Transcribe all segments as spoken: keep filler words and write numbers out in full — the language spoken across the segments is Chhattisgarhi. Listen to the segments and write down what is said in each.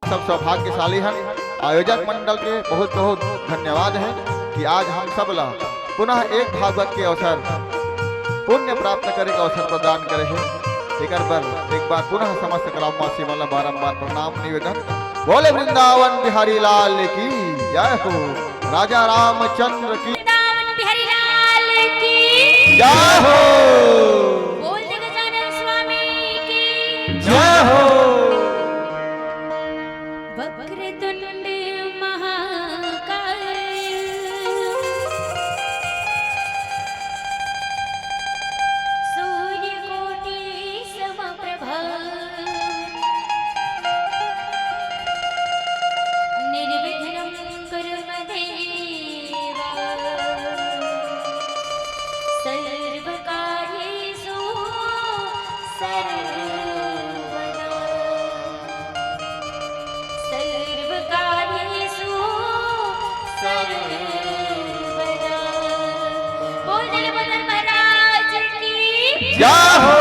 सब सौभाग्यशाली हन। आयोजक मंडल के बहुत बहुत धन्यवाद है कि आज हम सब ला पुनः एक भागवत के अवसर, पुण्य प्राप्त करे के अवसर प्रदान करे हे। एकर बर एक बार पुनः समस्त कलावासी मन ला बारंबार प्रणाम निवेदन। बोले वृंदावन बिहारी लाल की जय हो, राजा रामचंद्र की वृंदावन बिहारी लाल की जय हो। बोल दे गजानन स्वामी की जय हो। वक्रतुंड महाकाय सूर्यकोटि समप्रभ निर्विघ्नं कुरु मदेव सर्वकार्येषु सर्वदा सर्वकार्येषु सर्वदा। बोल दे बोल महाराज की जय हो।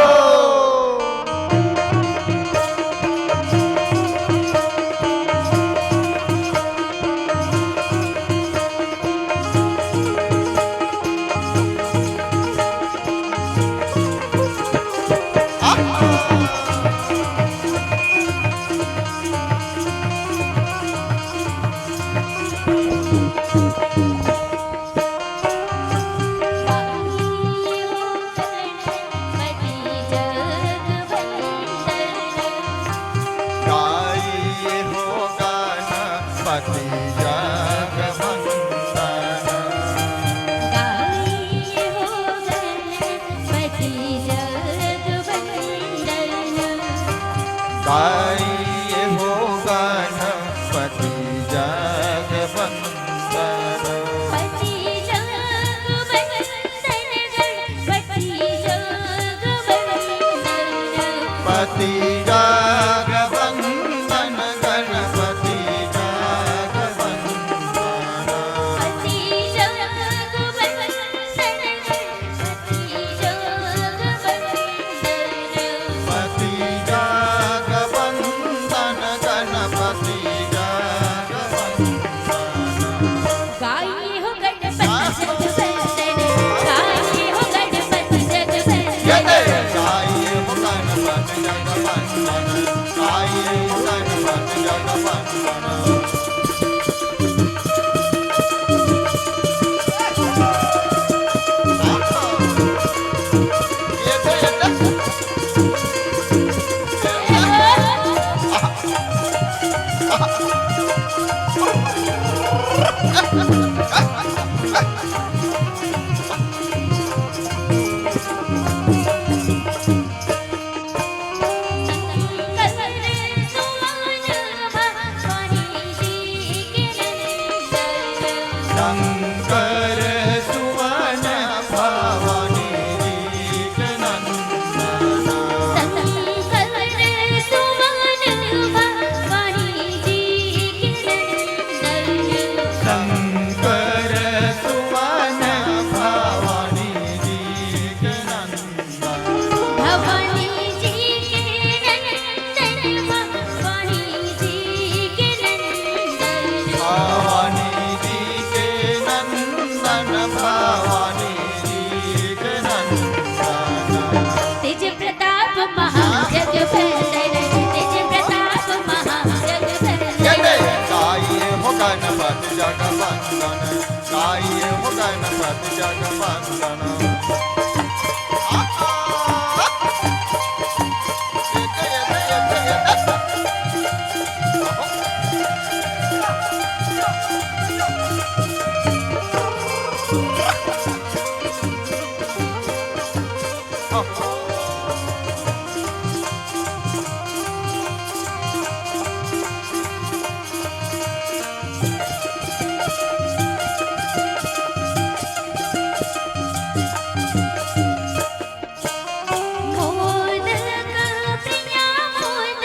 गाइए हो गणपति जग वंदन। गाइए हो गणपति जग वंदन। गाइए हो गणपति जग वंदन। पति जग वंदन गणपति जग वंदन। पति जग वंदन गणपति जग वंदन। पति जग वंदन गणपति जग वंदन। पति जग वंदन गणपति जग वंदन। गाइए हो गणपति जग वंदन, गाइए हो गणपति जग वंदन। गाइए हो गणपति जग वंदन, गाइए हो गणपति जग वंदन। शंकर सुवन भवानी जी के नंदन। शंकर सुवन भवानी जी के नंदन। शंकर सुवन भवानी जी के नंदन। भवानी जी के नंदन, भवानी जी के नंदन। भवानी जी के नंदन, भवानी जी के नंदन। तेज प्रताप महाजग वंदन, तेज प्रताप महाजग वंदन। गाइए हो गणपति जग वंदन, गाइए हो गणपति जग वंदन। मोदक प्रिया मोद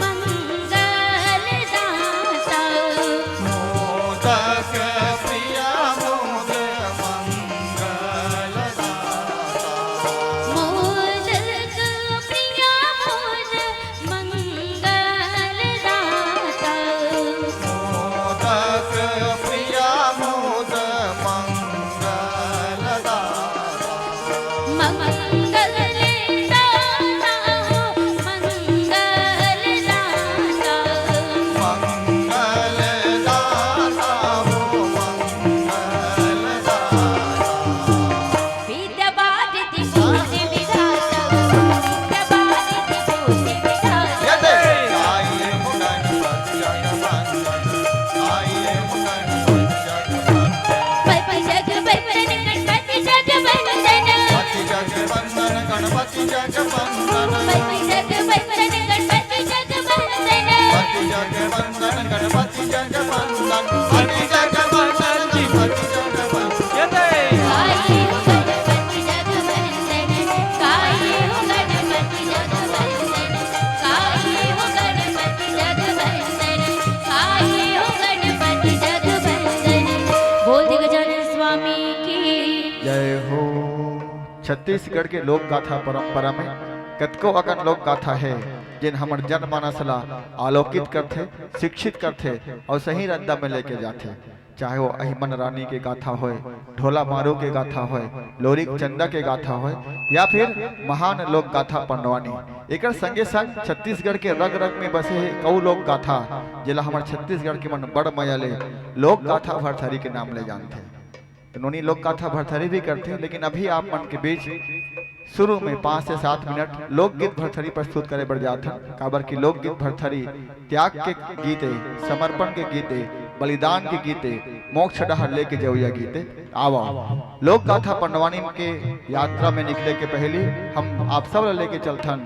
मंगल दाता। मोदक प्रिया मोद मंगल दाता। मोदक गणपति जग वंदन, गणपति जग वंदन। गणपति जग वंदन, गणपति जग वंदन। बोल दे गजानन स्वामी की जय हो। छत्तीसगढ़ के लोक गाथा परंपरा में कतको अकन लोक गाथा हे, जेन हमर जनमानस ला आलोकित करथे, शिक्षित करथे अउ सही रद्दा में लेके जाथे। चाहे वो अहिमन रानी के गाथा होय, ढोला मारू के गाथा होय, लोरिक चंदा के गाथा होय, या फिर महान लोक गाथा पंडवानी। एकर संगे संग छत्तीसगढ़ के रग रग में बसे हे कऊ लोक गाथा, जेला हमर छत्तीसगढ़ के मन बड़ मया ले लोक गाथा भरथरी के नाम ले जानथे। तो नोनी लोक गाथा भरथरी भी करथे, लेकिन अभी आप मन के बीच शुरू में पाँच से सात मिनट लोकगीत भरथरी प्रस्तुत करे बर जाथन, काबर कि लोकगीत भरथरी त्याग के गीत ए, समर्पण के गीत ए, बलिदान के गीत ए, मोक्ष डहर लेके जवइया गीत ए। आवा, लोक गाथा पंडवानी के यात्रा में निकले के पहली हम आप सब ला लेके चलथन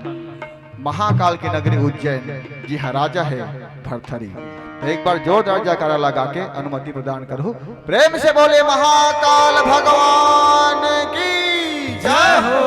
महाकाल के नगरी उज्जैन, जिहाँ राजा हे भरथरी। तो एक बार जोरदार जयकारा लगा के अनुमति प्रदान करहु। प्रेम से बोले महाकाल भगवान की जय हो।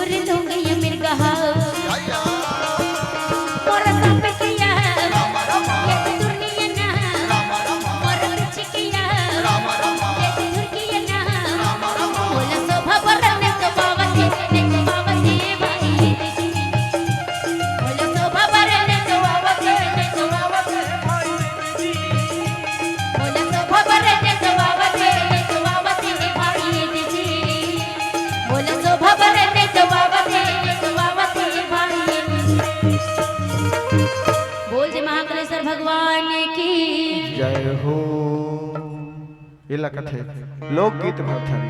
रे धोंगैया मिर्गहा, मोर सांप किया, ये दुनिया ना, मोर पिछकिया, ये दुर्गिया ना, बोला शोभा बरन तो बावते, ने तो बावते भाई दीदी। बोला शोभा बरन तो बावते, ने तो बावते भाई दीदी। बोला शोभा बरन तो बावते, ने तो बावते भाई दीदी। बोला शोभा बरन तो बावते, ने तो बावते भाई दीदी। बोल जय महाकालेश्वर भगवान की। जय हो। एला कथे लोकगीत भरथरी।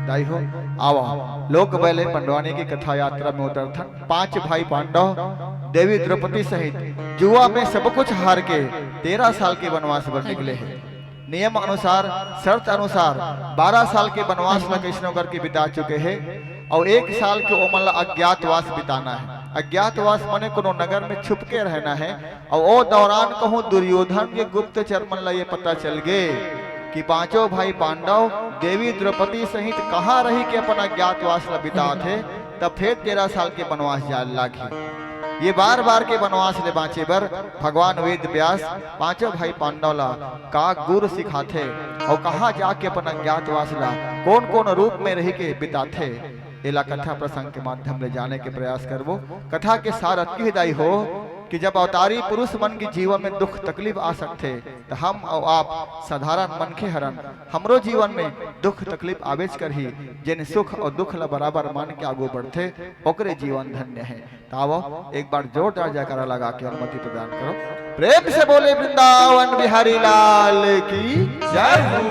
दाई हो, आवा, लोक बैले पंडवानी के कथा यात्रा में उतरथन। पांच भाई पांडव देवी द्रौपदी सहित जुआ में सब कुछ हार के तेरह साल के वनवास बर निकले हे। नियम अनुसार, शर्त अनुसार बारह साल के वनवास ला कइसनो करके बिता चुके हे अउ एक साल के ओमन ला अज्ञातवास बिताना हे। अज्ञातवास माने कोनो नगर में छुप के रहना हे। अउ ओ दौरान कहूँ दुर्योधन के गुप्तचर मन ला ये पता चल गे कि पांचों भाई पांडव देवी द्रौपदी सहित कहाँ रही के अपन अज्ञातवास ला बितात हे, तब फेर तेरह साल के वनवास जाए लागही। ये बार बार के वनवास ले बांचे बर भगवान वेद व्यास पांचों भाई पांडव ला का गुर सिखाथे अउ कहाँ जाके अपन अज्ञातवास ला कोन कोन रूप में रही के बिताथे, एला कथा प्रसंग के माध्यम ले जाने के प्रयास करबो। कथा के सार अतकी ही दाई हो कि जब अवतारी पुरुष मन के जीवन में दुख तकलीफ आ सकथे, त हम अउ आप साधारण मनखे हरन, हमरो जीवन में दुख तकलीफ आबेच करही। जेन सुख अउ दुख ला बराबर मान के आगू बढ़थे, ओकरे जीवन धन्य हे। त आवो, एक बार जोरदार जयकारा लगा के अनुमति प्रदान करो। प्रेम से बोले वृंदावन बिहारी लाल की जय हो।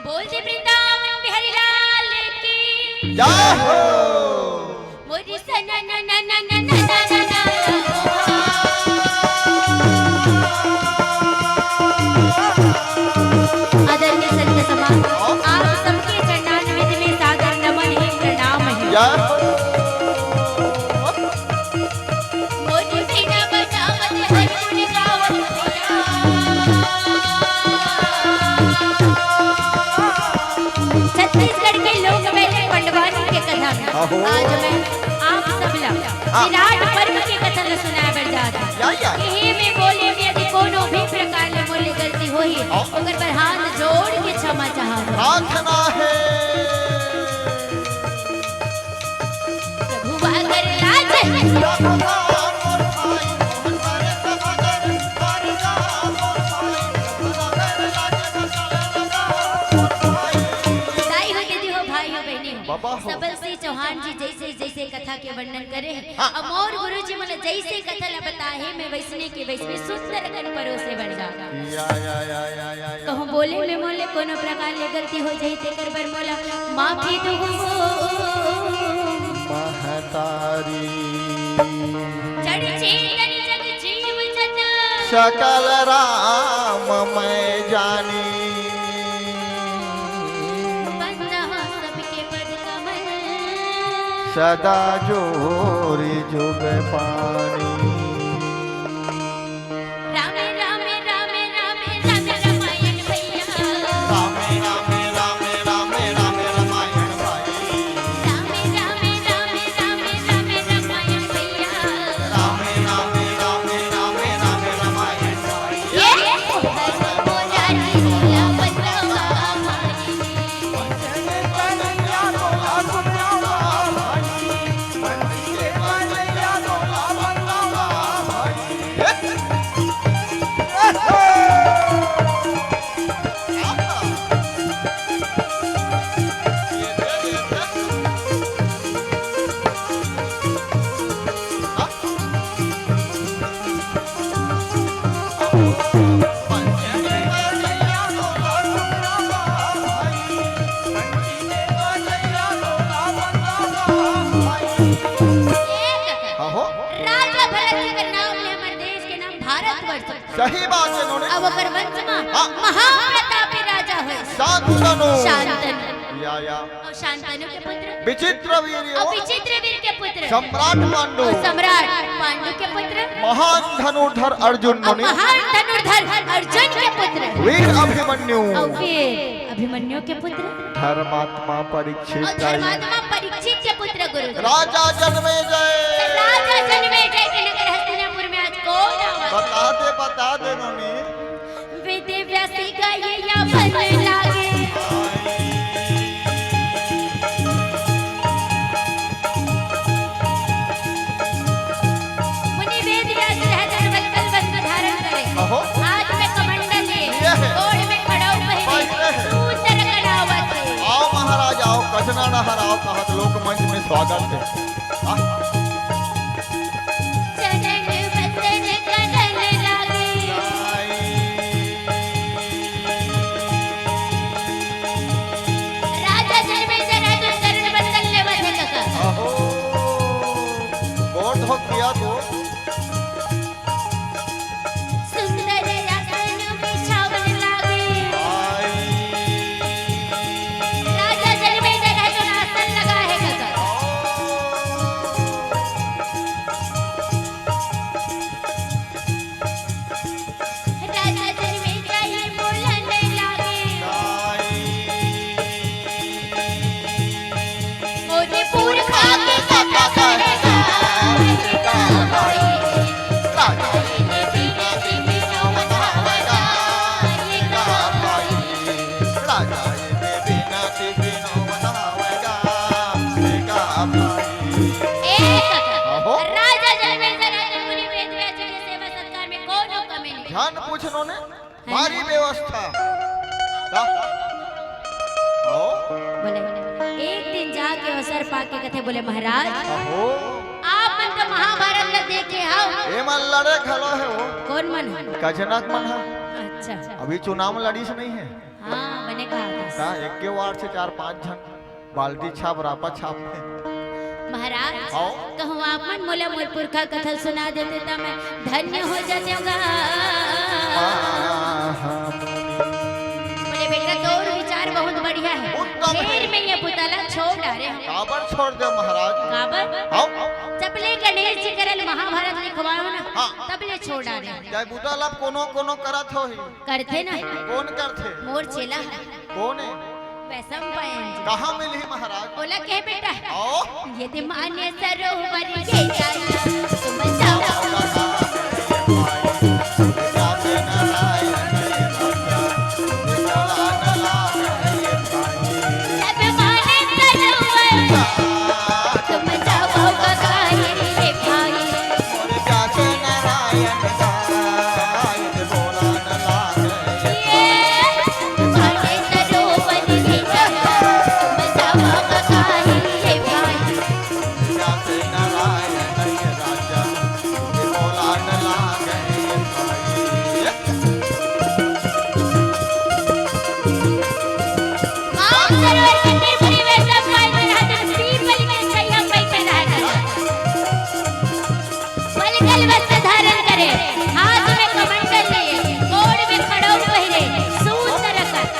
बोल दे वृंदावन बिहारी लाल की। जय हो। मोरी सना ना ना ना ना ना ना ना ना। आदरणीय संत सभा, आप सबके चरणारविंद में सादर नमन है, प्रणाम है। जय हो। छत्तीसगढ़ के लोक बैले पंडवानी के कथा में आहो। आज मैं आप सबला हाँ। विराट पर्व के कथा ल सुनाए बर जात हूँ। या, या। एहे में बोले में यदि कोनो भी प्रकार ले मोले गलती होही, हाँ। ओकर बर हाथ जोड़ के क्षमा चाहत हूँ। प्रार्थना है। प्रभु अगर लाज दाई हो, दीदी हो, भाई हो, बहनी हो, बाबा हो। सबल सिंह चौहान जी जैसे जैसे कथा के वर्णन करे हैं, हाँ। अउ मोर गुरु जी मन जैसे कथा ला बताए हैं, मैं वैसने के वैसने सुंदर अकन परोसे बर जा। या, या, या, या, या, या। कहूँ बोले में मोले कोनो प्रकार ले गलती हो जाही, तेकर बर मोला माफी दो महतारी। जड़ चेतन जग जीव जत सकल राम मैं जानी। बंदा सबके पद कमल। सदा जोर जुग पानी। रामे, रामे, रामे, रामे, रामे रामायण भैया। रामे, रामे, रामे, रामे, रामे रामायण भाई। रामे, रामे, रामे, रामे, रामे रामायण भैया। रामे, रामे, रामे, रामे, रामे रामायण भाई। ये मोहन मोरारी बोला बंदवा हमारी। सही बात हे नोनी। अब ओकर वंश म हाँ। महाप्रतापी राजा होय। शांतनु। शांतनु। या, या। अउ शांतनु के पुत्र? विचित्र वीर अउ हो। विचित्र वीर के पुत्र? सम्राट पांडु। अउ सम्राट पांडु के पुत्र? महान धनुर्धर अर्जुन अउ नोनी। महान धनुर्धर अर्जुन के पुत्र? वीर अभिमन्यु। अउ वीर अभिमन्यु के पुत्र? धर्मात्मा परीक्षित अउ का धर्मात्मा परीक्षित के पुत्र गुरु। राजा जनमेजय। त राजा जनमेजय के नगर हस्तिनापुर में आज कोन आवत? बता दे, बता दे नोनी। वेद व्यासी गाये या बन लागे। मुनि वेद व्यास रहत वलकल वस्त्र धारण करे। अहो। हाथ में कमंडल लिए, ये है। गोड़ में खड़ाऊ पहिरे, पहिरे है। सुंदर कनावत हे। आओ महाराज, आओ, कचना डहर आओ, कहत लोक मंच में स्वागत हे। आह। चरण वंदन करन लागे। राजा जनमेजय राजन चरण वंदन लेवत हे कका। अहो, गोड़ धो किया तो। सुंदर आसन बिछावन लागे। आई। राजा जनमेजय राजन आसन लगा हे कका। राजा जनमेजय बोलन लागे। ओरे पुरखा के कथा कहे गा। राजा ये बिनती बिनोद हवय गा। ये का भाई। राजा ये बिनती बिनोद हवय गा। ये का भाई। ए कका, अहो। राजा जनमेजय राजन मुनि वेद व्यास जी के सेवा सत्कार में कोनो कमी नहीं। झन पूछ नोनी, भारी व्यवस्था। का? आओ। बोले, एक दिन जाके अवसर पाके कथे, बोले, महाराज, अहो। आप मन तो महाभारत ल देखे हव। ए मन लड़े घलो हे वो। कोन मन ह? कचना के मन ह। अच्छा। अभी चुनाव में लड़ीस नहीं हे। हाँ, बने कहा था। का एक के वार्ड से चार पांच झन बाल्टी छाप, रापा छाप में। महाराज, आओ। कहूँ आप मन मोला मोर पुरखा कथा सुना देते त मैं धन्य हो जातेंव गा। हाँ, हाँ, हाँ। बोले, बेटा, तोर विचार बहुत बढ़िया हे। उत्तम हे। फेर मैं ये पुता ला छोड़ डारे हंव। काबर छोड़ दे महाराज? काबर? आओ। जब ले गणेश जी करा ले महाभारत लिखवायो ना, हाँ। तब ले छोड़ डारे हंव। जय बुता ला कोनो कोनो करत होही। करथे ना। कोन करथे? मोर चेला ह। कोन हे? वैशंपायन जी। कहाँ मिलही महाराज? ओला कहे बेटा। आओ। यदि मान्य सरोवर ये जाय, तुम जाओ। यदि मान्य सरोवर, तुम जाओ गंगा रे भाई। वलकल वस्त्र धारण करे, हाथ में कमंडल लिए, गोड़ में खड़ाऊ पहिरे, सूत रकत।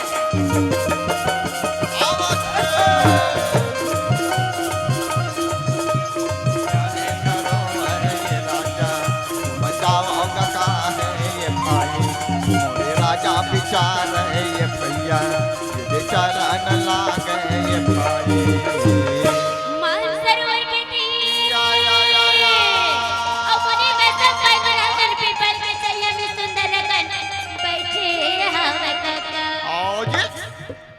राजा विचार हे ये भैया, ये चरण लागे ये भाई। मानसरोवर के तीर। या, या, या, या। अउ मुनि वैशंपायन महाराजन पीपल के छैया में सुंदर रकन बइठे हवय कका। आओ जी।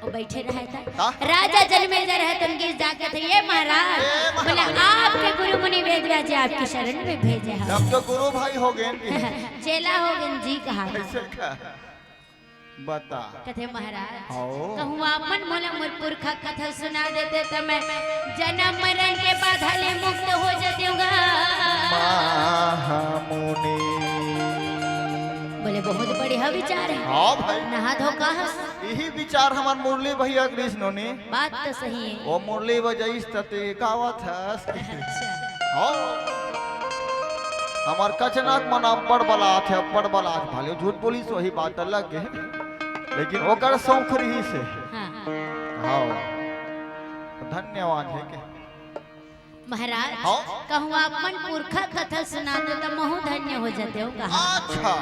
अउ बइठे रहय त। का? राजा जनमेजय रहय त उनके जाके कथे, "ये महाराज, ए महाराज। बोले, आपके गुरु मुनि वेद व्यास जी आपकी शरण में भेजे हवय।" अब तो गुरु भाई हो गए इनके। चेला हो गए जी कहा। कैसे का? बता। कथे महाराज, हव। कहूँ आप मन मोला मोर पुरखा कथा सुना देते त मैं जनम मरन के बाधा ले मुक्त हो जतेंव गा। महामुनि। बोले बहुत बढ़िया विचार हे। हाँ भाई। नहा धो का हस? यही विचार हमर मुरली भैया कृष्ण ने। बात तो सही हे। वो मुरली बजाइस त ते गावत हस। अच्छा। हाँ। हमर कचनाक मन अब्बड़ बलात हे, अब्बड़ बलात। भले झूठ बोलिस, वही बात अलग हे, लेकिन ओकर सौंख रहिस हे। हाँ। हाँ। धन्यवाद हे के। महाराज, हाँ? कहूँ आप मन पुरखा कथा सुनाते त महू धन्य हो जाते हो कहा। अच्छा।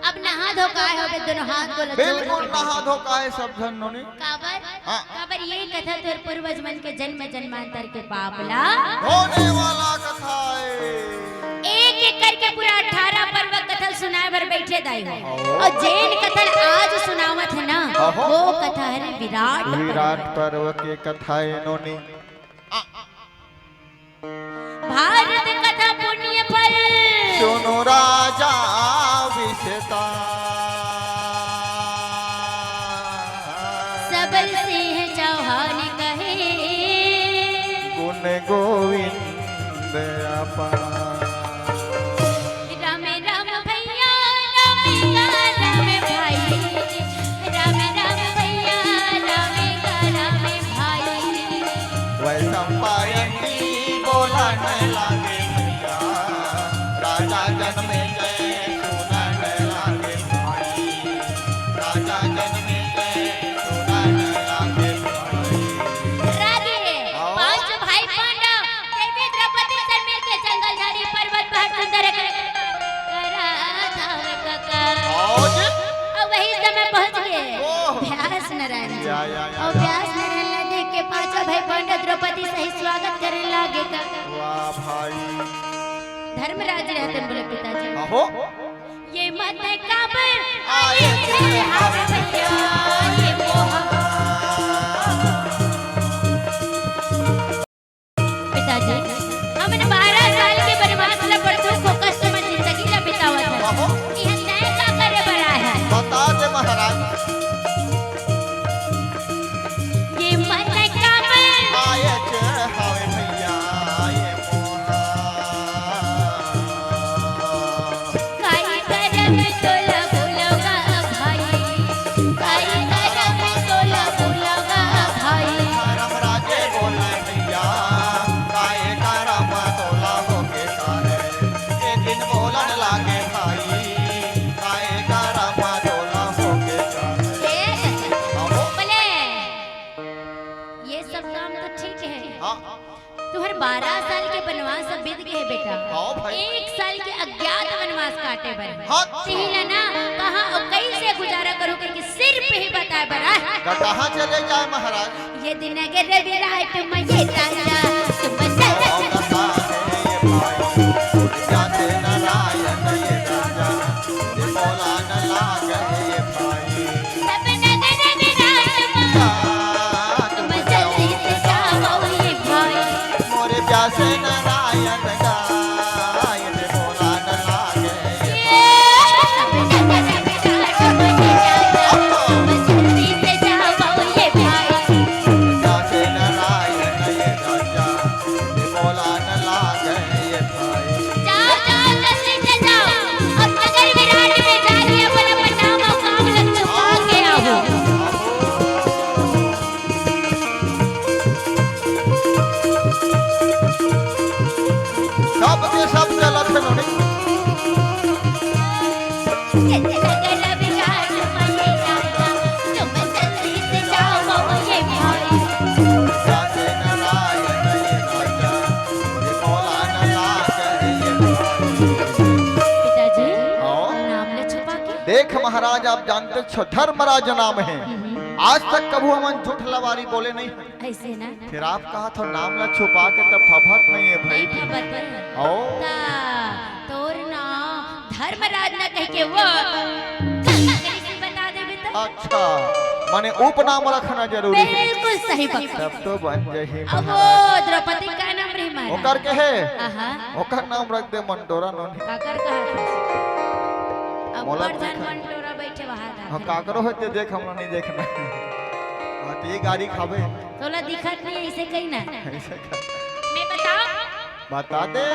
अब नहा धो के आए होबे, दोनों हाथ गोला जोड़ के बिल्कुल नहा बैठे। धो के आए सब झन नोनी। काबर? हाँ। काबर ये कथा तोर पूर्वज मन के जन्म जन्मांतर के पाप ला धोने वाला कथा हे। एक एक करके पूरा अठारह पर्व कथा सुनाए बर बैठे दाई हो। हाँ। अउ जेन कथा आज सुनावत हे ना, हाँ। वो कथा हे विराट पर्व। विराट पर्व के कथा हे नोनी। भारत कथा पुण्य फल। सुनो राजा विश्वता। सबल सिंह चौहान कहे। गुण गोविंद अपार। राम राम भैया, राम का राम भाई। राम राम भैया, राम का राम भाई। वैशंपायन जी बोलन लागे भैया, राजा जनमेजय सुनन लागे भाई। राजा जनमेजय सुनन लागे भाई। राधे, हाँ। पांच भाई पांडव देवी द्रौपदी से मिलके जंगल झाड़ी पर्वत पहाड़ सुंदर कर करा धावे कका। हाँ जी। अउ वही समय पहुंच गे ओह। व्यास नारायण जी। या, या, या, अउ या। व्यास नारायण ला देख के पांचों भाई पांडव द्रौपदी सहित स्वागत करे लागे का। वाह भाई। धर्मराज रहतन बोले पिताजी। आहो। ये मत काबर आए थे हार भैया, ये मोह। पिताजी, हमन बारह साल के वनवास ला बड़ दुख अउ कष्ट म जिंदगी ला बितावत हन। बाबू। इहाँ तैं का करे बर आए हस? बता दे महाराज। ये मन का मन। आए चे हवे भैया, ये मोहा। काई करम तोला भुलौगा भाई, काई करम तोला भुलौगा भाई। करम राजे बोले भैया, काई करम तोला होके सारे। एक दिन बोलन लागे भाई, काई करम तोला होके सारे। ए, बाबू। बोले, ये सब काम तो ठीक है। हाँ। तुहर बारह साल के बनवास अब बीत गे हे बेटा। हाँ भाई। एक साल के अज्ञात बनवास काटे बर। हाँ। तिही ला ना कहाँ अउ कइसे गुजारा करू कहिके सिर्फ ही बताए बर आए। त कहाँ चले जाए महाराज? ये दिन अगर विराट में ये राजा, तुम बदल आओ ना सारे ये भाई, जाते नारायण ये राजा, ये बोला न लागे ये भाई। सब नगर विराट में, तुम जल्दी से जाओ ये भाई। मोरे प्यासे नारायण गाय, ये बोला न लागे ये सब नगर विराट में, तुम जल्दी से जाओ ये भाई। प्यासे नारायण ये राजा, ये बोला न लागे ये भाई। जाओ, जाओ, जल्दी से जाओ। अब नगर विराट में जाके अपन, अपन नाम अउ काम ल छुपा के आओ। सब के सब चलत हे नोनी। नगर विराट में जाना, तुम जल्दी से जाओ ये भाई। पिताजी, हाँ। नाम ले छुपा के। देख महाराज, आप जानते छो, धर्मराज नाम हे। हम्म। आज तक कभू हमन झूठ लबारी बोले नहीं। अइसे ना? फिर आप कहा थो नाम ला छुपा के तब फफत नहीं हे भाई। नहीं फफत हे। ओ। ता तोर नाम धर्मराज ना कहिके वो कइसे बता देबे तो? अच्छा, माने उपनाम रखना जरूरी हे। बिल्कुल सही पकड़। तब तो बन जाही अब महाराज। वो द्रौपदी का नाम रही मारा। ओकर के हे? आहा। ओकर नाम रख दे मंटोरा नोनी। काकर कहा था? अब मोला बड़ जान देखा। मंटोरा बैठे वहाँ था। हाँ, काकरो होते देख, हमरा नहीं देखना। हाँ, तो ये गाड़ी खाबे। तोला दिखत नहीं, अइसे कही ना। अइसे कही। मैं बताओ। बता दे।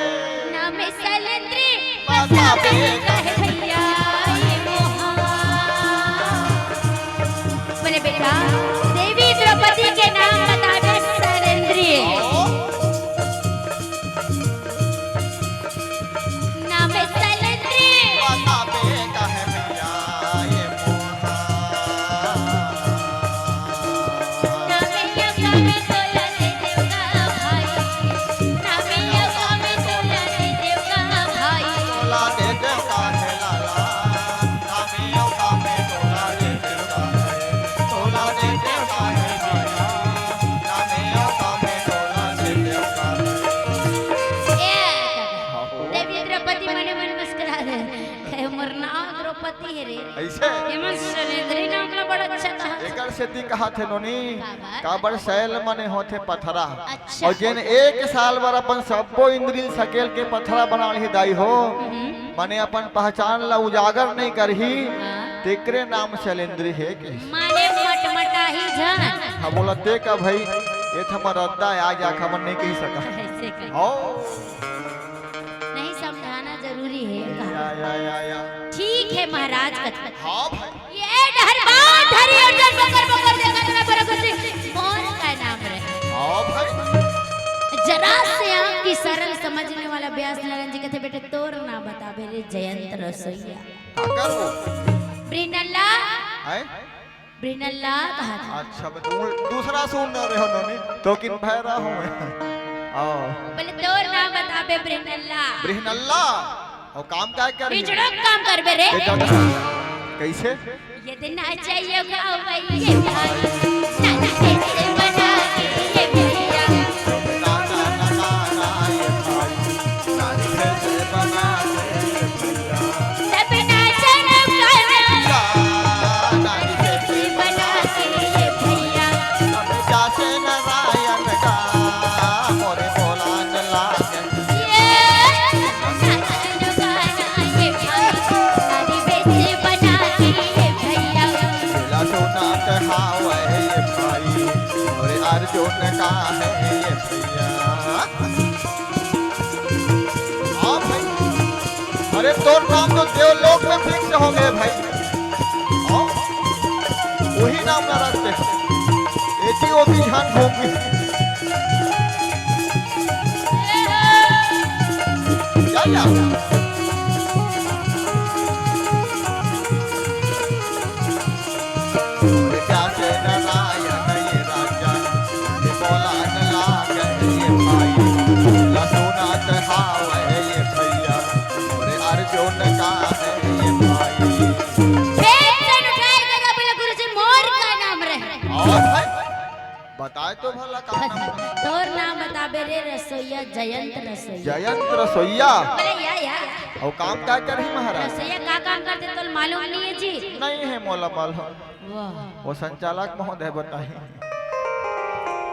नाम है शैलेंद्री, बता बता दे। दे कहे भैया, ये मोहा। बोले बेटा, देवी द्रौपदी के नाम बता दे शैलेंद्री। ओ। सेती कहाथे नोनी, काबर? काबर सैल मने होथे पथरा। अच्छा। अउ जेन एक साल बर अपन सब्बो इंद्री ल सकेल के पथरा बना लिही दाई हो, हम्म। मने अपन पहचान ला उजागर नइ करही, हाँ। तेकरे नाम सैलेंद्री हे के। माने मटमटाही झन। हाँ, बोला ते का भाई, ये तो हमर रद्दा हे, आज आखा मन नइ कही सका। ऐसे कही। हाँ। नहीं समझाना जरूरी है, कहा। या, या, या, या। ठीक है महाराज, कथा। हाँ भाई। ये डहर बात धरी अर्जुन बकर बकर देखत रहे बड़ा खुशी। मोर का नाम रहे। हाँ भाई। जरा से आपकी सरल समझने वाला व्यास नारायण जी कहते, "बेटे तोर नाम बताबे रे जयंत रसोईया।" हाँ, कर वो। ब्रिनल्ला। हैं? ब्रिनल्ला कहा था। अच्छा, मैं दू-, दूसरा सुन रहे हो नोनी, तो किन भैरा हूँ मैं। आओ। बोले तोर नाम बताबे ब्रिनल्ला। ब्रिनल्ला? अउ काम काय करही? बिजड़ो काम करबे रे। ए दादा, कइसे? ये दिन ना चाहिए गाँव भाई, ये भाई, ना, ना, कैसे बना के ये भैया। ना, ना, ना, ना, ना, ये भाई, ना, ना, कैसे बना के ये भैया। सब नाचन करन, ना, ना, ना, कैसे बना के ये भैया। सब जासे नारायण का, मोरे बोलान लागन। ये नाचन गाना ये भाई, सारी बेच बना के ये भैया। बेला सुनात हावय ये भाई, मोरे अर्जुन का है ये भैया। हाँ भाई, अरे तोर नाम तो देवलोक में फिक्स हो गए भाई। हाँ, वही नाम ना रखते। एती ओती झन घूम के। या, या। क्या से नारायण ये राजा, ये बोला न लागे ये भाई, लसुनात हावे ये भैया, मोरे अर्जुन का है ये भाई। फेर से उठाए के बोले, "गुरुजी, मोर का नाम रहे?" और भाई, बताए तो भला का नाम है? तोर नाम बताबे रे रसोईया, जयंत रसोईया। जयंत रसोईया? बोले, "या, या।" अउ काम का करही महाराज? रसोईया का काम करथे तोला मालूम नहीं है जी? नहीं है मोला मालूम। वाह। वो संचालक महोदय बताही।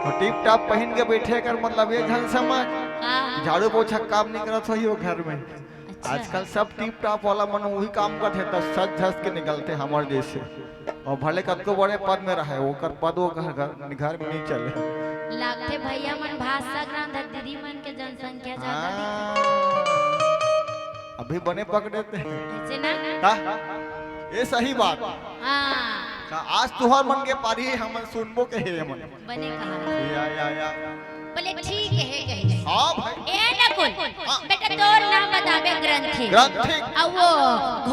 वो टिप टाप पहिन के बइठे कर मतलब ये झन समझ। हाँ। झाड़ू पोछा काम नहीं करत होही वो घर में। अच्छा। आजकल सब टिप टाप वाला मन वही काम करथे, त सज धज के निकलथे हमर जैसे। अउ भले कतको बड़े पद में रहे, ओकर पद वो घर, घर, घर में नहीं चले। लागथे भैया मन भाषा ग्रंथ दीदी मन के जनसंख्या ज्यादा हाँ। दिखथे। अभी बने पकड़े ते। ऐसे ना? का? ये सही बात। हाँ। का आज तुहर मन के पारी हमन सुनबो के हे हमन। बने कहा। या, या, या। बोले, "ठीक है," कहे। हाँ भाई। ए नकुल, हाँ। बेटा तोर नाम बताबे ग्रंथी। ग्रंथी। अब वो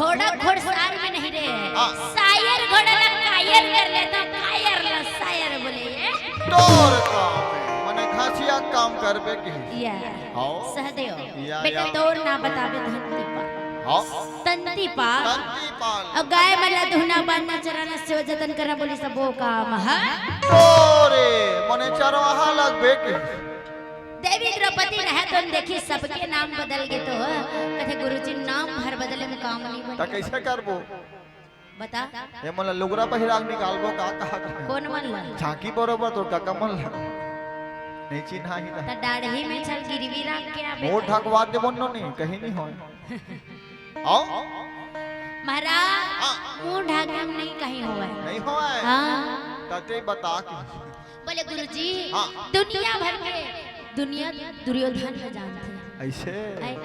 घोड़ा घोड़सार में नहीं रे। हाँ। सायर घोड़ा ला कायर कर लेता, कायर ला सायर बोले ये। तोर काम है, मने घासिया काम करबे के। या। हाँ। सहदेव, या, बेटा या। तोर नाम बताबे धरती पर। हाँ। तंती पाल। तंती पाल। अउ गाय मन ला दुहना, बांधना, चराना, सेवा जतन करना बोली सबो काम ह। तोरे मने चरवाहा लगबे के। देवी द्रौपदी रहे तो देखी सबके नाम बदल गे तो कथे गुरुजी नाम हर बदले में काम नहीं त बने। कइसे करबो? बता। ये मन ला लुगरा पहिरा के निकालबो का कहा करे? कोन मन ला? झांकी बरोबर तोर काका मन ला। नहीं चिन्हा ही ना। त डाढ़ी में चल गिरवी रख के आबे। मुंह ढकवा देबो नोनी, कहीं नहीं होय। आओ। महाराज, हाँ। मुंह ढाके हम नहीं कहीं होवे। नहीं होवे। हाँ। तते बता के। बोले गुरुजी, हाँ। दुनिया भर के, दुनिया दुर्योधन में जानते हैं। ऐसे? ऐ-,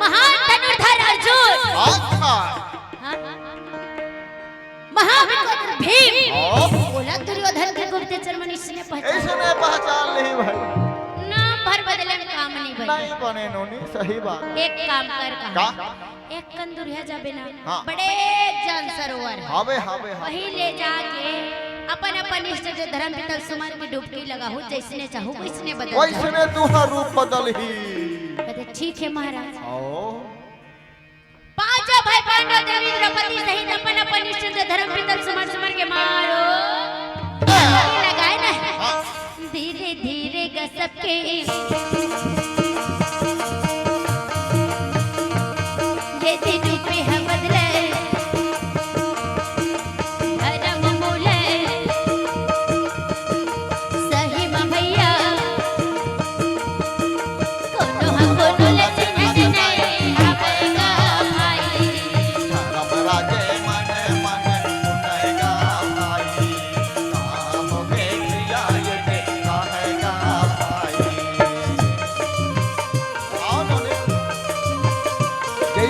महान धनुर्धर अर्जुन। अच्छा। हाँ। महाविक्रम भीम। हाँ। बोला दुर्योधन के गुप्तचर मन इसने पहचान। ऐसे नहीं पहचान नहीं भाई। नाम भर बदले में काम नहीं बने। नहीं बने नोनी, सही बात। एक काम कर कहा। का? एक कन दुरिहा जाबे ना, हाँ। बड़े जन सरोवर हे। हावे, हावे, हावे। वही ले जाके अपन अपन इष्ट देव धर्म पिता ल सुमर के डुबकी लगाहू, जइसने चाहू वइसने बदल जाहू। वइसने तुंहर रूप बदलही। कथे, "ठीक हे महाराज।" आओ। पांचों भाई पांडव देवी द्रौपदी सहित अपन अपन इष्ट देव धर्म पिता ल सुमर सुमर के मारो। डुबकी लगाए ना। हाँ। धीरे धीरे गसक के ये दिन पे ह बदले धर्म मूले।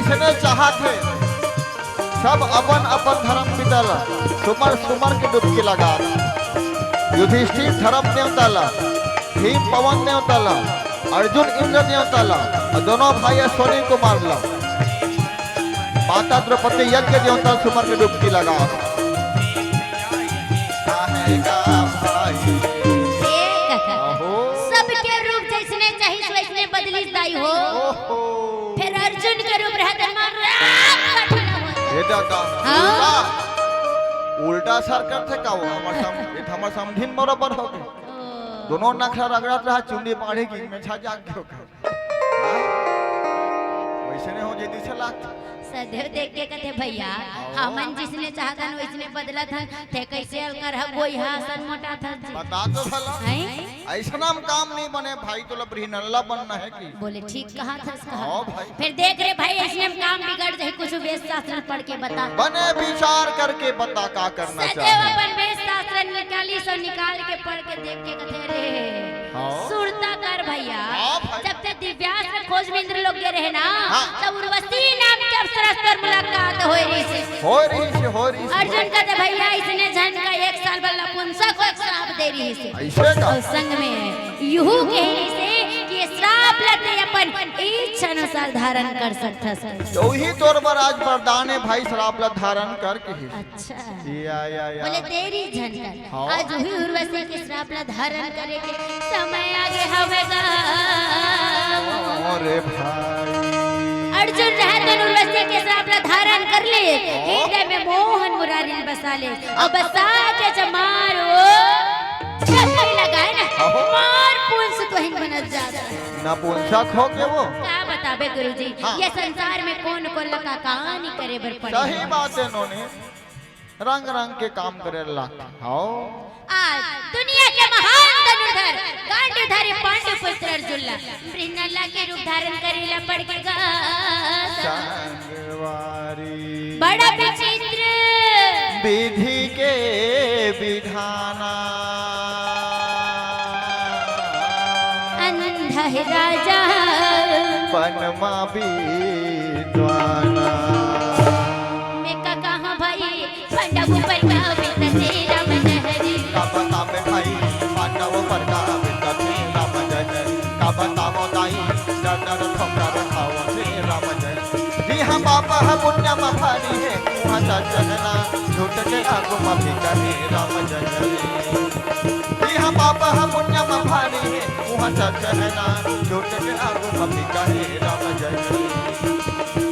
जितने चाहत हे, सब अपन अपन धर्म पिता ला सुमर सुमर के डुबकी लगात। युधिष्ठिर धर्म देवता ला, भीम पवन देवता ला, अर्जुन इंद्र देवता ला, अउ दोनों भाई अश्विनी कुमार ला, माता द्रौपदी यज्ञ देवता सुमर के डुबकी लगात। हे काका, सबके रूप जइसने चाहिस वइसने बदलिस दाई हो। ओहो। फेर अर्जुन के रूप रहत हे, मन राख कठिन होत। हे दादा, हाँ। उल्टा, उल्टा असर करथे का वो? हमर सम-, ये तो हमर समधिन बरोबर हो गे। ओ। दोनों नखरा रगड़त रहा, चुन्नी बाढ़े गे, में झा जाग गे ओकर। हाँ? वइसने हो जइसे लागथे। सदैव देख के कथे, "भइया, हाँ। हमन जिसने चाहत हन, वइसने बदलत हन, ते कइसे अलकर ह, गोइहा असन मोटाथस जी।" बता तो भला। हैं? अइसना म काम नइ बने भाई, तोला ब्रिहनल्ला बनना हे कि? बोले, "ठीक कहत हस, कहा।" हाँ भाई। फेर देख रे भाई, अइसने म काम बिगड़ जाही, कुछ वेद शास्त्र पढ़ के बता। बने विचार करके बता का करना सदैव चाहिए। अपन वेद शास्त्र निकालिस अउ निकाल के पढ़ के देख के कथे, "रे, हाँ। सुरता कर भइया।" हाँ भाई। जब ते दिव्यास्त्र खोज में इंद्रलोक गे रहे ना, हाँ। तब उर्वशी नाम के अप्सरा से तोर मुलाकात होय रहिस। होय रहिस, होय रहिस। अर्जुन कथे, "भइया, अइसने झन का एक साल बर नपुंसक होय के श्राप दे रहिस।" अइसे का? अउ संग में इहू कहे रहिस कि ये श्राप ला ते अपन इच्छा अनुसार धारण कर सकथस। तो ही तोर बर आज वरदान हे भाई, श्राप ला धारण कर कहिस। अच्छा। या, या, या। बोले, "देरी झन कर।" हाँ। आज उही उर्वशी के श्राप ला धारण करे के समय आगे हवे गा। अरे भाई। अर्जुन रहत उर्वशी के श्राप ला धारण कर ले, हाँ। हृदय में मोहन मुरारी बसा ले। अब बसा के जमारो, जब भी लगाए ना, हाँ। मार पूंछ तो ही बनत जात हे। नपुंसक हो के वो। का बताबे गुरुजी, हाँ। ये संसार में कोन कोन ला का कहानी करे बर पड़े। सही बात हे नोनी। रंग रंग के काम करे ला। हाँ। आज दुनिया के महान धनुर्धर गांडीवधारी पांडु पुत्र अर्जुन ला ब्रिहनल्ला के रूप धारण करे ला पड़ गे गा। संगवारी। बड़ा विचित्र। विधि के विधाना। अंधा हे राजा। पनमा विद्वाना। मैं का कहा भाई, पांडव पर का विपत हे राम जय हरे। का बताबे भाई, पांडव पर का विपत हे राम जय हरे। का बतावो दाई, डर डर ठोकर खावत हे राम जय हरे। जिहाँ पाप ह पुण्य म भारी हे, उहाँ चर्चा हे ना, झूठ के आगू म फीका हे राम जय हरे। जिहाँ पाप ह पुण्य म भारी हे, उहाँ चर्चा हे ना, झूठ के आगू म फीका हे राम जय हरे।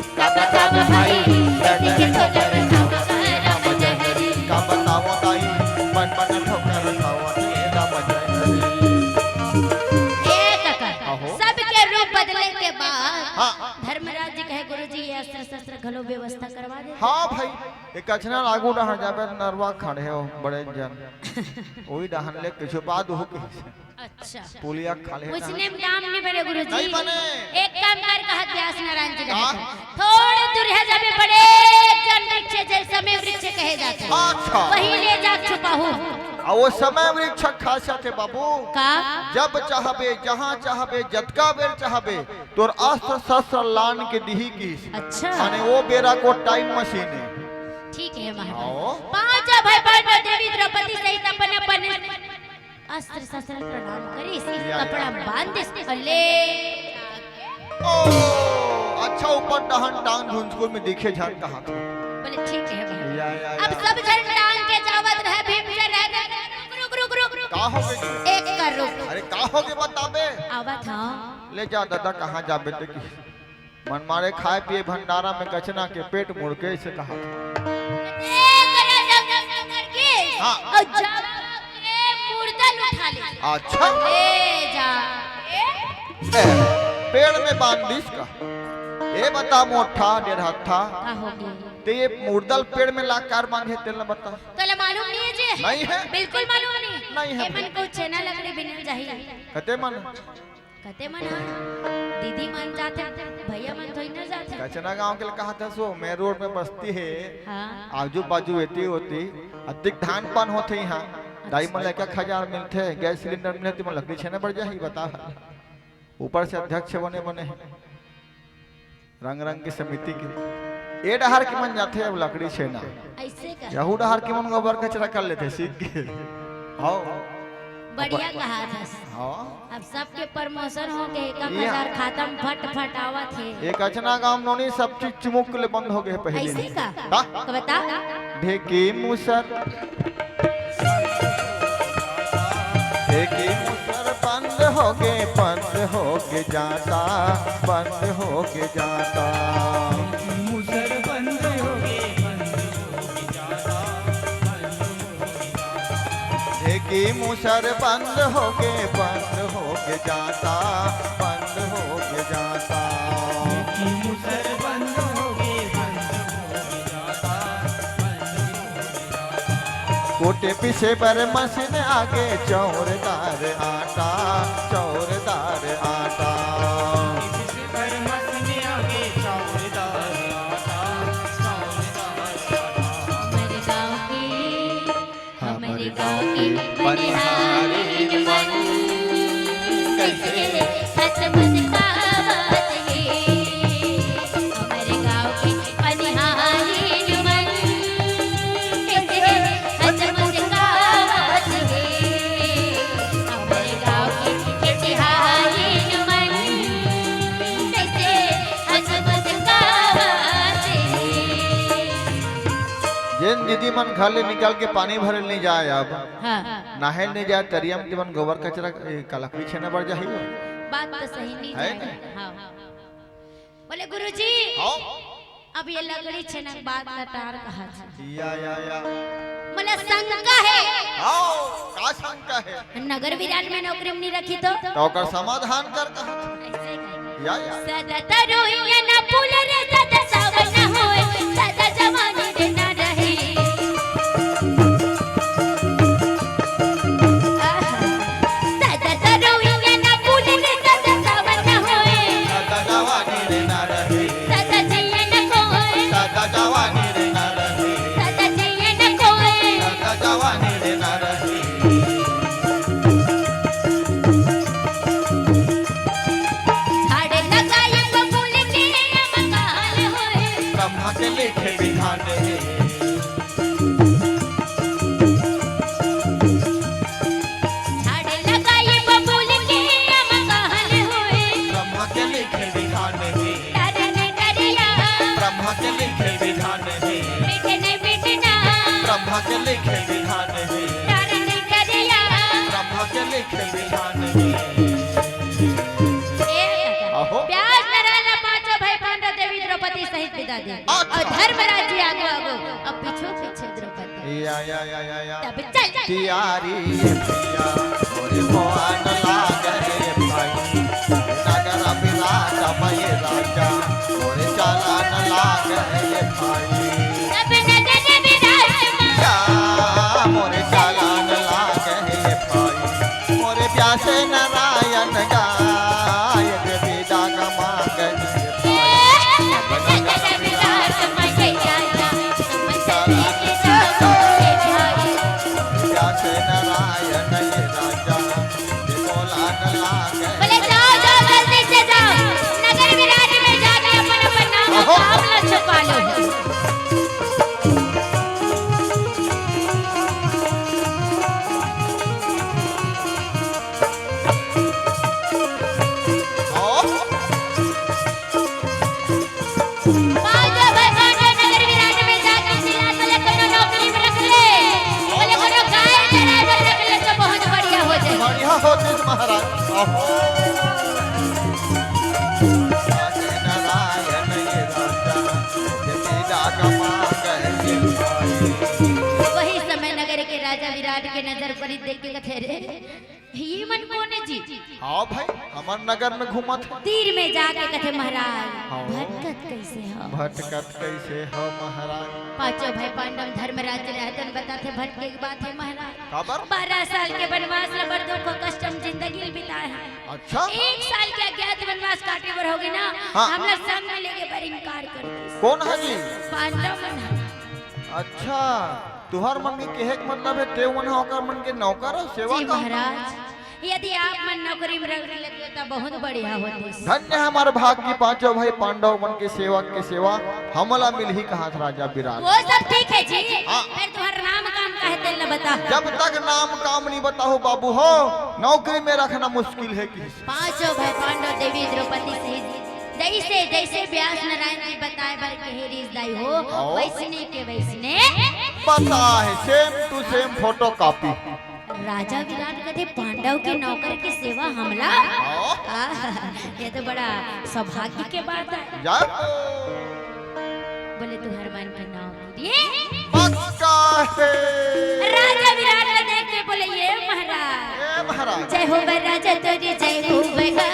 का बतावो भाई, डर डर ठोकर खावत हे राम जय हरे। का बतावो दाई, बन बन ठोकर खावत हे राम जय हरे। ए काका, अहो। सबके रूप बदले के बाद हाँ। धर्मराज जी कहे, "गुरुजी, ये अस्त्र शस्त्र घलो व्यवस्था करवा दे।" हाँ भाई, एक कछना आगू डहार जाबे त नरवा खड़े हो, बड़े जन। वही डहान ले के छुपा दो के। अच्छा। पुलिया खा ले। उसने काम नहीं बने गुरुजी। नहीं बने। एक काम कर, कहत व्यास नारायण जी का? कहत, थोड़ दूर हे जाबे बड़े जन वृक्ष, जे समय वृक्ष कहे जाथे। अच्छा। वही ले जा छुपाहू। आ वो समय वृक्ष खासियत हे बाबू। का? जब चाहबे, जहाँ चाहबे, जतका बेर चाहबे, तोर अस्त्र शस्त्र लान के दिही किस। अच्छा। माने वो बेरा को टाइम मशीन हे। ठीक हे महाराज। आओ। पांचों भाई पांडव देवी द्रौपदी सहित अपन अपन अस्त्र शस्त्र प्रणाम करिस, या, या। कपड़ा बांधिस, ले। ओ, अच्छा ऊपर डहान टांग धुंधकुर में दिखे झन कहा था। बोले, "ठीक हे भाई।" या, या, अब या। सब झन टांग के जावत रहे, भीम से रह गए। रुक, रुक, रुक, रुक, रुक। का हो गए? एक कर रुक। अरे का हो गए बताबे? आवत हंव। ले जा दादा, कहाँ जाबे ते की? मन मारे खाए पिए भंडारा में कछना के पेट मुड़ के इसे कहा। ए, करे जंग जंग करके, हाँ। अउ जब के मुर्दा ल उठा ले। अच्छा। ले जा। ए, पेड़ में बांधिस का? ए बता मोठा डेढ़ हत्था। का हो गया? ते ये मुर्दा ल पेड़ में ला कार बांधे तेला बता। तोला मालूम नहीं हे जी? नहीं हे। बिल्कुल मालूम नहीं। नहीं हे एमन भाई। को छेना लकड़ी बिनल जाही। कते मन? कते मन ह? दीदी मन जाथे, भैया मन थोड़ी ना जाथे। कछना गांव के ल कहा था सो, main road में बस्ती हे। हाँ। आजू बाजू एती ओती, अधिक धान पान होथे इहाँ। दाई मन ल अच्छा। एक एक हजार मिलथे, गैस सिलेंडर मिलथे, तुमन लकड़ी छेना बर जाही, बता। ऊपर से अध्यक्ष बने बने हे। रंग रंग के समिति के ए डहर के मन जाथे अब लकड़ी छेना, अइसे का? यहू डहर के मन गोबर कचरा कर लेथे सीख के। हव। बढ़िया कहा था। हव। अब सबके प्रमोशन हो के एक एक हजार खत्म, फट फट आवत हे। एक अचना गांव नोनी सब चीज चिमुक ले बंद हो गए पहले। अइसे का? का? तो बता। ढेकी मुसर, ढेकी मुसर बंद होगे, बंद होगे जाता, बंद होगे जाता। मुसर बंद होगे, बंद होगे जाता, बंद होगे जाता। ढेकी मुसर बंद होगे, बंद होगे जाता, बंद होगे जाता। ढेकी मुसर बंद होगे, बंद होगे जाता, बंद होगे जाता। कोटे पीसे बर मशीन आगे, चौरदार आटा, चौरदार आटा। हमर गाँव के, हमर गाँव के बनिहारिन मन कइसे हँस मुस्कावत हे। हमर गाँव के बनिहारिन मन कइसे हँस मुस्कावत हे। हमर गाँव के खेतिहारिन मन कइसे हँस मुस्कावत हे। जेन दीदी मन घर ले निकल के पानी भरे नहीं जाए, अब हाँ। नहाए नहीं जाए, तरिया में तेमन गोबर कचरा, ए, का लकड़ी छेना बर जाही। बात तो सही नहीं है जाए। ना? हाँ। बोले, "गुरुजी, हाँ। अब ये लकड़ी छेना के बात लटार कहा छे।" या, या, या। बोले, "शंका हे।" हाँ, का शंका हे? नगर विराट में नौकरी में नहीं रखी तो? तो ओकर समाधान कर कहा छे। अइसे कहे। या, या। सदा तरुइया ना फूले रे, सदा सावन होए, सदा जवानी रे ना रहे। आहा। सदा तरुइया ना फूले रे, सदा सावन होए। सदा जवानी रे ना रहे। सदा जिया न खोए। सदा जवानी रे ना रहे। सदा जिया न खोए। सदा जवानी रे ना रहे। झाड़ लगाए बबूल के अमकाल होए। ब्रह्मा के लिखे विधान हे। झाड़ लगाए बबूल के अमकाल होए। ब्रह्मा के लिखे विधान हे। तारन करिया। ब्रह्मा के लिखे विधान हे। मिटने मिटना। ब्रह्मा के लिखे विधान हे। तारन करिया। ब्रह्मा के लिखे विधान हे। ए, अहो। व्यास नारायण पांचों भाई पांडव देवी द्रौपदी सहित विदा दे। अच्छा। अउ धर्मराज जी आगू आगू, अउ पीछू पीछू द्रौपदी। या, या, या, या, या। तब चल। तियारी ये पिया, मोरे मोहन लागे रे भाई। नगर विराट मय राजा, मोरे चालन लागे रे भाई। सब नगर विराट मय। या, मोरे चालन लागे रे भाई। मोरे व्यास नारायण गाय, देवी डाग मांगन। बोले, "जाओ, जाओ, जल्दी से जाओ, नगर विराट में जाके अपन, अपन नाम, अहो। नाम ला छुपा लो।" बाबा भाई पांडव नगर विराट में जाके सिला बोले कोनो नौकरी में रख ले, बोले कोनो गाय चराए बर रख ले तो बहुत बढ़िया हो जाए। बढ़िया हो जाए महाराज। अहो। नारायण ये राजा, ये पीड़ा गमा कह के भाई। वही समय नगर के राजा विराट के नजर पड़ी, देख के कथे, "रे, ये मन कोन हे जी?" हाँ भाई, हमर नगर में घूमत हे। तीर में जाके कथे, "महाराज, हाँ। भटकत कइसे हो?" भटकत कइसे हो महाराज? पांचों भाई पांडव धर्मराज जी रहतन बताथे, भटके के बात हे महाराज। काबर? बारह साल के बनवास ल बड़ दुख कष्ट म जिंदगी ल बिताए हे। अच्छा। एक साल के अज्ञात बनवास काटे बर होगे ना, हाँ। हमला संग में लेगे बर इनकार कर दिस। कोन हे जी? पांडव मन ह। अच्छा, तुहर मन के कहे के मतलब हे, ते मन ह ओकर मन के नौकर हो, सेवा जी का? महाराज, यदि आप मन नौकरी में रह लेते तो बहुत बढ़िया होती। धन्य हमार भाग की पांचों भाई पांडव मन के सेवा के सेवा हमला मिलही कहात राजा विराट। वो सब ठीक है जी। हाँ। फिर तुम्हारा नाम काम का है, तेल न बता। जब तक नाम काम नहीं बताओ बाबू हो, नौकरी में रखना मुश्किल है कि पांचों भाई पांडव देवी द्रौपदी सहित जैसे, जैसे व्यास नारायण जी बताए बर कहे रीस दाई हो, आओ। वैसने के वैसने। पता है, same to same photocopy। राजा विराट कथे पांडव के नौकर के सेवा हमला। आओ। आह, ये तो बड़ा सौभाग्य के बात है। जा। बोले तुम्हारे मन के नाम ये पक्का है। राजा विराट को देख के बोले, "ये महाराज।" ए महाराज। "जय हो बर राजा तोरी, जय हो बगा,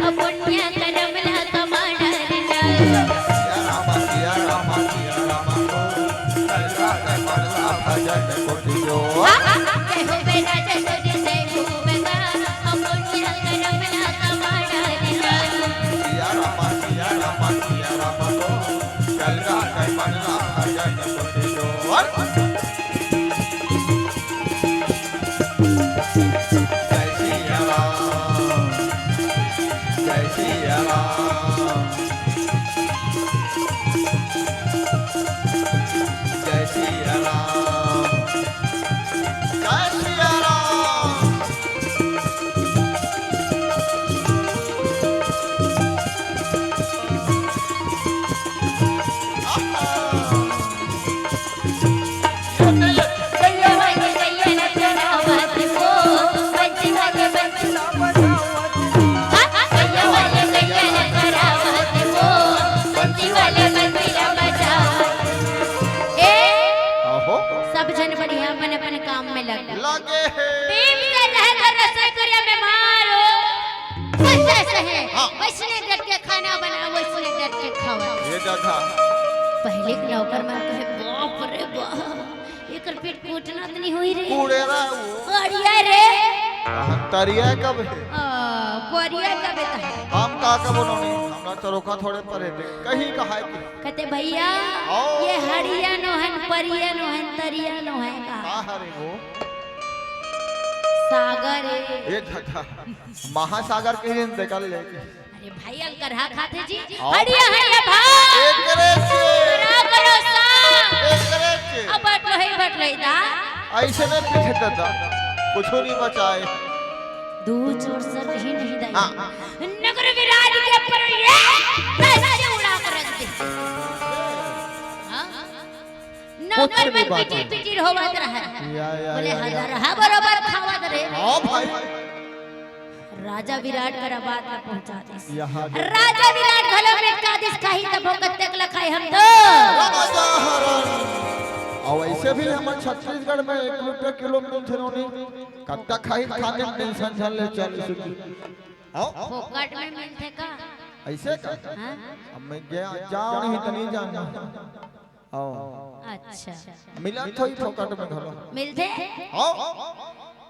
अब पुण्य करम ला कमाना रे ना।" या रामा, या रामा, या रामा, कलका के पगला भजन कोटि जो। हाँ, हाँ, हाँ। "जय हो बर राजा तोरी, जय हो बगा, अब पुण्य करम ला कमाना रे ना।" या रामा, या रामा, या रामा, कलका के पगला भजन कोटि जो। जय सिया राम, जय सिया राम, जय सिया राम, जय सिया राम। ए, आहो। सब झन बढ़िया अपन अपन काम में लग। लगे हे। टीम के रह कर रसोई करिया में मारो। कैसे, कैसे है? हाँ। वैसने डट के खाना बनाओ, वैसने डट के खाओ। ये जगह। पहले के नौकर मन कहे, "बाप रे बाप, एकर पेट कोटना त नहीं होई रे।" कुड़ेरा वो। अड़िया रे। हाँ, तरिया कब है? आ, परिया कब है त? हम का का बनोनी? हमरा चरोखा थोड़े परे थे। कहीं कहा है कि कहते, "भैया, आओ। ये हड़िया नोहन, परिया नोहन, तरिया नोहन का।" का हरे वो? सागर है। ए झटा। महासागर के ही निकल ले। अरे भाई, अलकरहा खाते जी। आओ। हड़िया, हड़िया भाई। एकरे से। करा करो सा। एकरे से। अब बटलो ही बटलो ही दा। ऐसे नहीं पीछे दादा। कुछ नहीं बचाए। दू चोर सर ही नहीं दाई। हाँ। नगर विराज के पर ये कैसे उड़ा कर रख दे। हाँ? नौकर मन पिचिर पिचिर होवत रहे। या, या, बोले, या, या। हदर हा बरोबर खावत रे। हाँ भाई। राजा विराट करा बात ला पहुंचा दिस। यहाँ राजा विराट घलो मेटका दिस, खाही तभो कत्तेक ला खाई हम तो। राजा हरण। और ऐसे भी हमर छत्तीसगढ़ में एक रुपया किलो मिलथे नोनी। कत्ता खाही खाने में टेंशन झन ले चल सुखी। हाँ? फोकट में मिलथे का? ऐसे का? हाँ? अब मैं गया, जान ही तो नहीं जानना। हाँ। अच्छा। मिला तो ही फोकट में घलो। मिलथे? हाँ।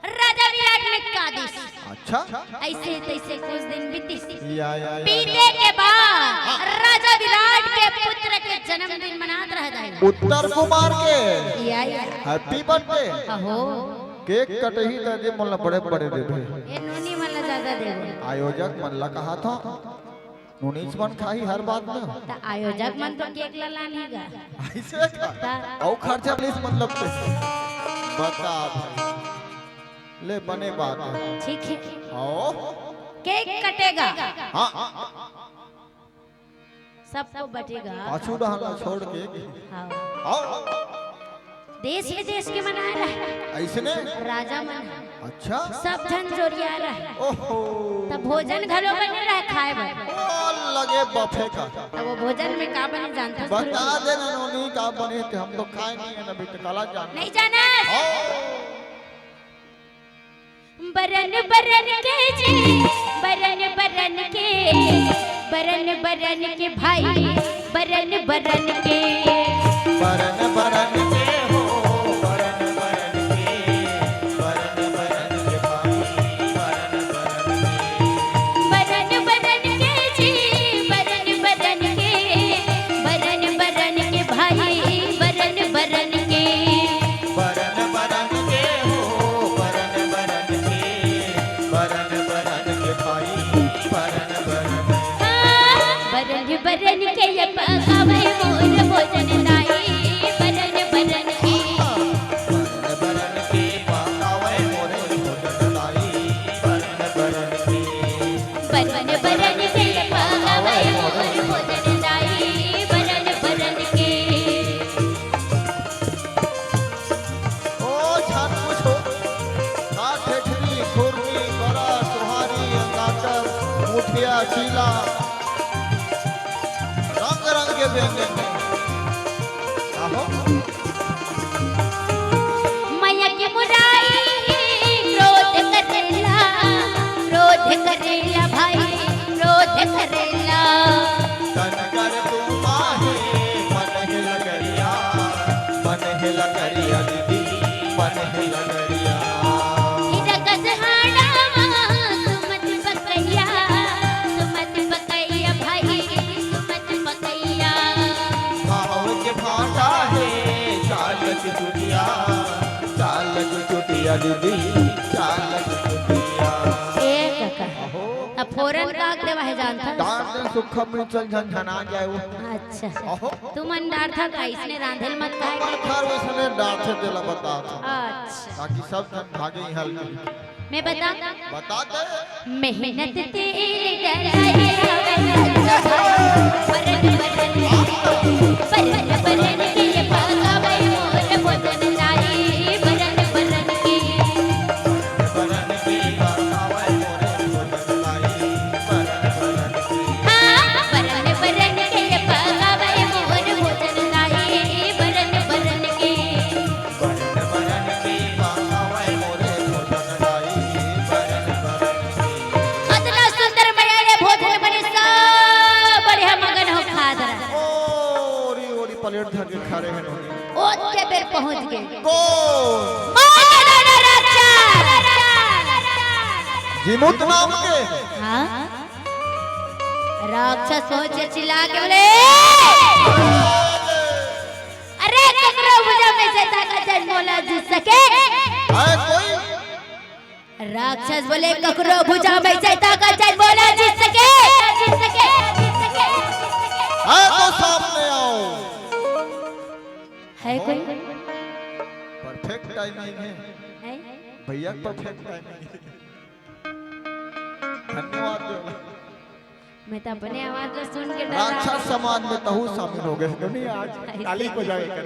राजा विराट मेटका दिस। अच्छा। ऐसे तैसे कुछ दिन बीतिस। या, या, या, या। बीते के बाद राजा विराट के पुत्र के जन्मदिन मनात रह जाए। उत्तर कुमार के। या, या। Happy birthday। अहो। केक कटही त दे मोला बड़े बड़े देबे। ए नोनी मन ला ज्यादा देबे। आयोजक मन ला कहा था। नोनीच मन खाही हर बात में। त आयोजक मन तो केक ला लानही गा। ऐसे का? त अउ खर्चा प्लीज मतलब के। बता भाई। ले बने बात है। ठीक है। आओ। केक कटेगा। हाँ। सबको बटेगा। पाछू डहन ला छोड़ के। हाँ। आओ। देश विदेश के मन आए रहे। ऐसने? राजा मन। अच्छा। सब झन जोरिया रहे। ओहो। तब भोजन घलो बने रहे खाए बर। ओ, लगे बफे का। तब वो भोजन में का बने जानता बता गुरुजी? दे ना नोनी का बने थे, हम तो खाए नहीं है ना बेटे, काला जान। नहीं जाना? ओ। बरन बरन के जी, बरन बरन के, बरन बरन के भाई, बरन बरन के। बरन बरन के हो, बरन बरन के, बरन बरन के भाई, बरन बरन के। बरन बरन के जी, बरन बरन के, बरन बरन के भाई, बरन बरन के। बरन बरन के हो, बरन बरन के, बरन बरन के भाई, बरन बरन। बरन बरन के ये पकावे मोर भोजन दाई, बरन बरन के। बरन बरन के पकावे मोर भोजन दाई, बरन बरन के। बरन बरन के ये पकावे मोर भोजन दाई, बरन बरन के। ओ छठ पूछो, का ठेठरी, खुरमी, बरा, सोहारी, अंगाकर, मुठिया, चीला, रंग रंग के व्यंजन हे। आहो। मैया के मुरारी क्रोध करेला, क्रोध करेला भाई, क्रोध करेला। तन कर तू माहे, मन हे लगरिया, मन हे लगरिया दीदी, मन हे लगरिया। हीरा कस हाड़ा सुमत पकैया, सुमत पकैया भाई, सुमत पकैया। भाव के भाषा हे चाल चुटिया, चाल चुटिया दीदी, चाल चुटिया। ए काका, अहो। अब फोरन काक देवा हे जानता? डांट दे सुक्खा मिर्चन झनझना जाए वो। अच्छा। अहो। तुमन डांटथा का इसने रांधेल मत खाए? हमर घर उसने डांटे तेला बता था। अच्छा। ताकि सब जन भागे यहाँ ले। मैं बता? बता दे। मेहनत तेल डराए हवे, बरन बरन, बरन बरन के ये पकावे मोर भोजन दाई, बरन बरन के। बरन बरन के पकावे मोर भोजन दाई, बरन बरन के। हाँ, बरन बरन के ये पकावे मोर भोजन दाई, बरन बरन के। बरन बरन के पकावे मोरे भोजन दाई, बरन बरन के। अतना सुंदर मया ले भोजन बने, सब बढ़िया मगन हो खात रहा। ओरी, ओरी प्लेट धर के खड़े हे नोनी। ओतके बेर पहुंच गे। कौन? ओ दादा राक्षस। जीमूत नाम के? हाँ। राक्षस पहुंचे चिल्ला के बोले, अरे ककरो भुजा में से ताकत जन मोला जीत सके। है कोई? राक्षस बोले, ककरो भुजा में से ताकत जन मोला जीत सके। जीत सके, जीत सके। है तो सामने आओ। है कोई? परफेक्ट टाइमिंग हे। है? भैया, परफेक्ट टाइमिंग हे। धन्यवाद देवला। मैं तो अपने आवाज ला सुन के डरा। राक्षस समाज में तहू शामिल हो गे, नोनी आज ताली बजावे कर।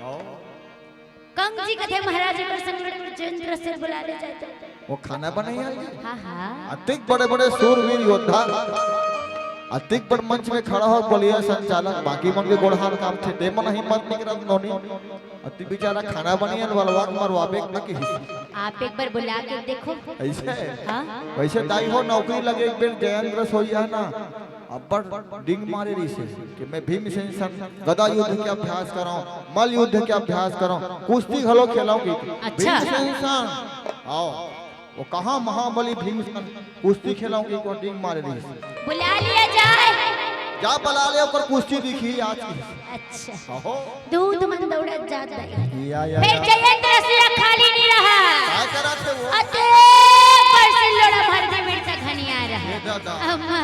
आओ। कंस जी कथे महाराज, एकर संग लड़े बर जैन रसेल बुला ले जाए तो। वो खाना बनाई आ गई। हाँ, हाँ। अतिक बड़े-बड़े सूरवीर योद्धा, अतिक बड़ मंच में खड़ा हो, बलिया संचालक, बाकी मन के गोड़ हाथ कांपथे, दे मन हिम्मत निकरत नोनी। अति बेचारा खाना बनियन बलवा के मरवाबे न किहिस। आप एक बार बुला के देखो। ऐसे? हाँ। वैसे दाई हो, नौकरी लगे एक बेर जयंत रसोईया ना, अब्बड़ डिंग मारे रहिसे कि मैं भीमसेन संग गदा युद्ध के अभ्यास करौं, मल्ल युद्ध के अभ्यास करौं, कुश्ती घलो खेलौं कि अच्छा। भीमसेन संग। आओ। वो कहाँ महाबली भीमसेन कुश्ती खेलौं कि को डिंग मारे रहिस। बुला लिया जाए। जा बुला ले, ओकर कुश्ती दिखी आज की। अच्छा। अहो। दूध मन दौड़त जात हे। या, या, फिर या। जयंत रसिया खाली नहीं रहा। काय करत हे वो? अते परसिल लोड़ा भर के मिर्चा घनिया रहा। ये दादा। अम्मा।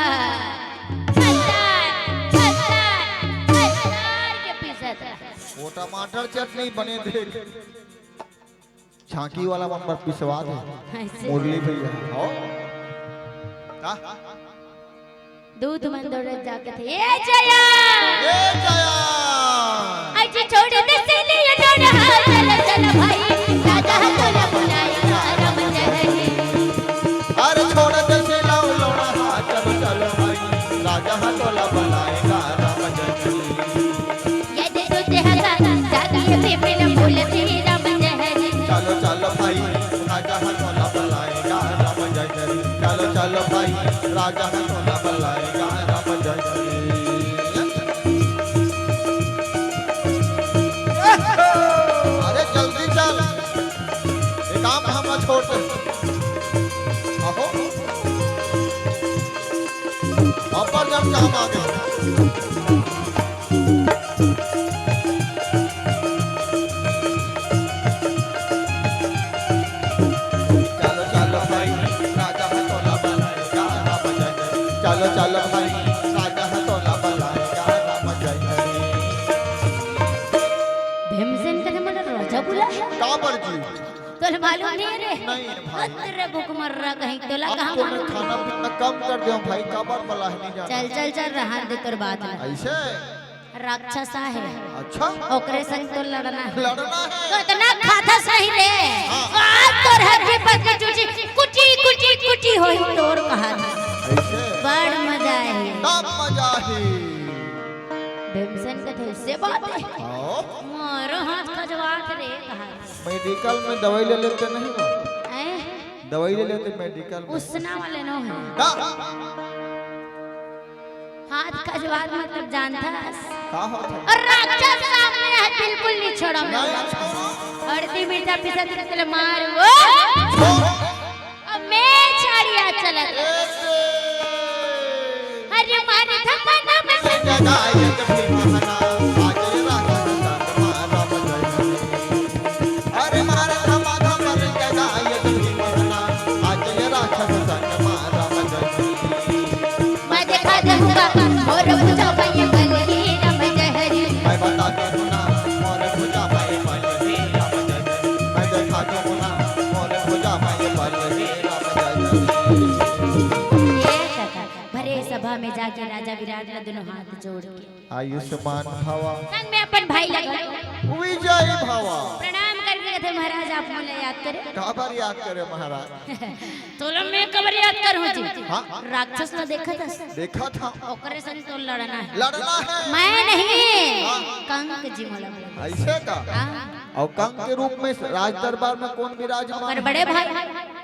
खद्दार, खद्दार, खद्दार के पीसत रहा। वो टमाटर चटनी बने देख। झांकी वाला मन बर पिसवा दे। ऐसे। मुरली भैया, हो? का? दूध मन दौड़त जाके थे। ए जया! ए जया! आज छोड़ दे सिलिया लोढ़ा, चल, चल भाई, राजा तोला बुलाए राम जहरी। अरे छोड़ दे सिलिया लोढ़ा, चल, चल भाई, राजा तोला बुलाए राम जहरी। यदि तुझे हंसा, जागिए विपिन फूल श्री राम जहरी। चलो, चलो भाई, राजा हथौला बुलाएगा राम जहरी। चलो, चलो भाई, राजा हथौला बुलाएगा राम जहरी। अरे जल्दी चल, ये काम हम छोड़ दे। अहो, अपर जन काम आ गए। भीमसेन कथे, "मोला राजा बुलाए हे?" काबर जी? तोला मालूम नहीं रे? नहीं भाई। अतरे भूख मर रहा कहीं, तोला अब कहाँ तो मैं मालूम? खाना पीना कम कर देंव भाई, काबर बुलाए हे नहीं जाना। चल, चल, चल, रहन दे तोर बात ला। ऐसे? राक्षस आहे। अच्छा? ओकरे संग तो लड़ना हे। लड़ना हे। तो इतना खाथस नहीं रे। हाँ। आज तोर हड्डी पसली चूची कुटी, कुटी, कुटी होही तोर कहा था। ऐसे? बड़ मजा आही। तब मजा आही। भीमसेन कथे, "ऐसे बात हे?" हाँ। मारो हाथ खजवात रे कहा। मेडिकल में दवाई ले लेते नहीं हो? हैं? दवाई ले लेते मेडिकल में। उसना वाले नो है। हाँ। हाथ खजवात मतलब जानथस? का होत हे? अउ राक्षस सामने हे, बिल्कुल नहीं छोड़ो मैं। नहीं छोड़ो। हल्दी मिर्चा पीसा तुरंत ले मार वो। छोड़। अब मैं छाड़िया चलत। ए दे। अरे मार धमना में। जगाए जब भी मोहना, आज राक्षस साथ मारा बजाए। अरे मार धमना में जगाए जब भी मोहना, आज राक्षस साथ मारा बजाए। मैं देखा दूंगा मोर भुजा भैया बलवीर में जहरी। मैं बता दूंगा मोर भुजा भैया बलवीर में जहरी। मैं देखा दूंगा मोर भुजा भैया बलवीर में जहरी। ये कथा भरे सभा में जाके राजा विराट ला दोनों हाथ जोड़ के आयुष्मान भवा। संग में अपन भाई लगा विजय भवा। प्रणाम करके कथे, "महाराज, आप मोला याद करे?" काबर याद करे महाराज? तोला मैं काबर याद करहूं जी? हाँ। राक्षस ला देखत हस? देखत हंव। ओकरे संग तो लड़ना हे। लड़ना हे। मैं नहीं। हाँ। कंक जी मोला बोला। ऐसे का? हाँ। अउ कंक के रूप में राज दरबार में कौन विराजमान? ओकर बड़े भाई।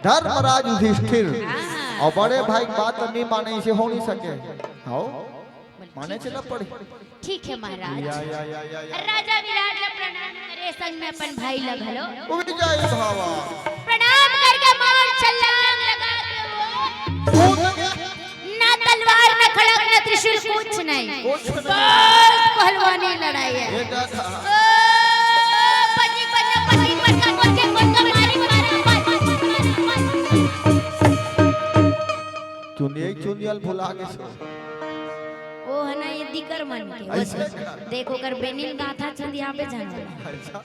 धर्मराज युधिष्ठिर। हाँ। अउ बड़े भाई के बात नहीं माने, इसे हो नहीं सके। हाँ। माने चला पड़े। ठीक हे महाराज। या, या, या, या, या। राजा विराट ला प्रणाम करे, संग में अपन भाई ला घलो। विजय भवा। प्रणाम करके मार छलांग लगा के वो। कूद गया। ना तलवार, ना खड़ग, ना त्रिशूल, कुछ नहीं। कुछ नहीं। बस पहलवानी लड़ाई हे। ये दादा। ओ, पति पन्ना, पति पन्ना, पति पन्ना, मारी, मारी, मारी, मारी, मारी। चुनिया, चुनिया ल भुला के सो। ओ हे ना, ये दिकर मन के। वो ऐसे? देख, ओकर बेनिन गाथा चंद यहाँ पे झन। अच्छा।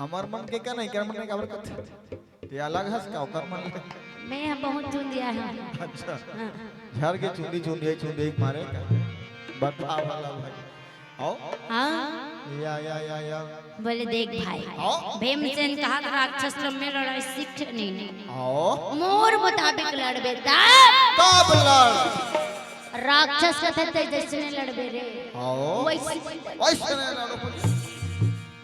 हमर मन के का नहीं, कर मन के काबर करथे? ते अलग हस का, ओकर मन ले? मैं ह बहुत चुंदिया हे। अच्छा। हाँ। झर के चुंदी, चुंदी, चुंदी एक मारे का। बता वाला भाई। आओ। हाँ। या, या, या, या। बोले, "देख भाई, हाँ? भीमसेन कहा था, राक्षस लोग में लड़ाई सीख नहीं। हाँ? मोर मुताबिक लड़बे तब।" तब लड़। राक्षस कथे ते जैसने लड़बे रे। हाँ? वैसे। वैसने लड़ो।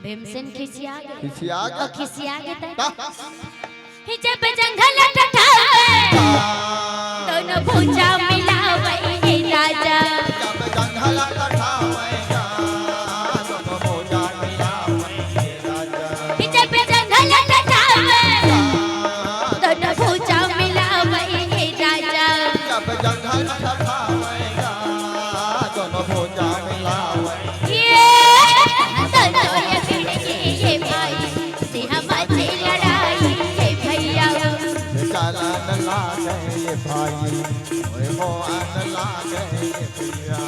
भीमसेन खिसिया गे। खिसिया गे। अउ खिसिया गे त। ता? जब जंघल टटावे, दोनों भुजा मिलावे ये राजा। जब जंघल टटावे, दोनों भुजा मिलावे ये राजा। जब जंघल टटावे, दोनों भुजा मिलावे ये राजा। जब जंघल टटावे, दोनों भुजा मिलावे। ये दोनों ये भिड़ के ये भाई, सिंह मचे लड़ाई ये भैया। चालन लागे ये भाई, ओए हो आन लागे ये भैया।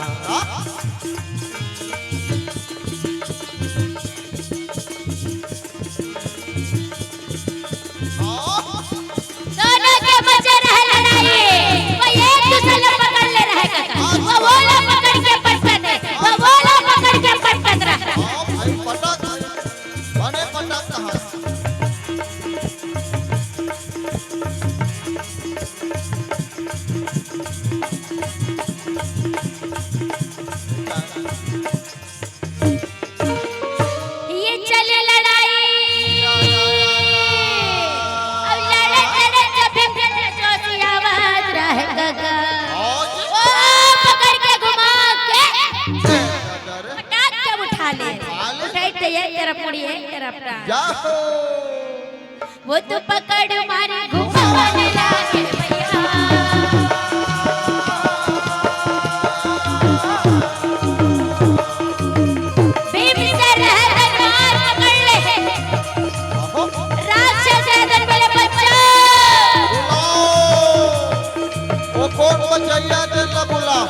दोनों के मचे रहे लड़ाई, वो एक दूसरे ला पकड़ ले रहे काका, वो वो ला पकड़ के पटकत हे, वो वो ला पकड़ के पटकत रहे। हाँ भाई, पटक, बने पटक कहाँ? ये चले लड़ाई। अब लड़त लड़त जब भी फिर जोशियाबाद रह गगा। ओ पकड़ के घुमा के पटाक के उठा ले। उठाई तो एक तरफ मुड़ी, एक तरफ टांग। वो तो पकड़ मारे घुमावने लागे भैया। भीम से रह तलवार पकड़ ले। राक्षस है तन बोले, "बचाओ।" बुलाओ। वो कौन बचैया तेला बुला?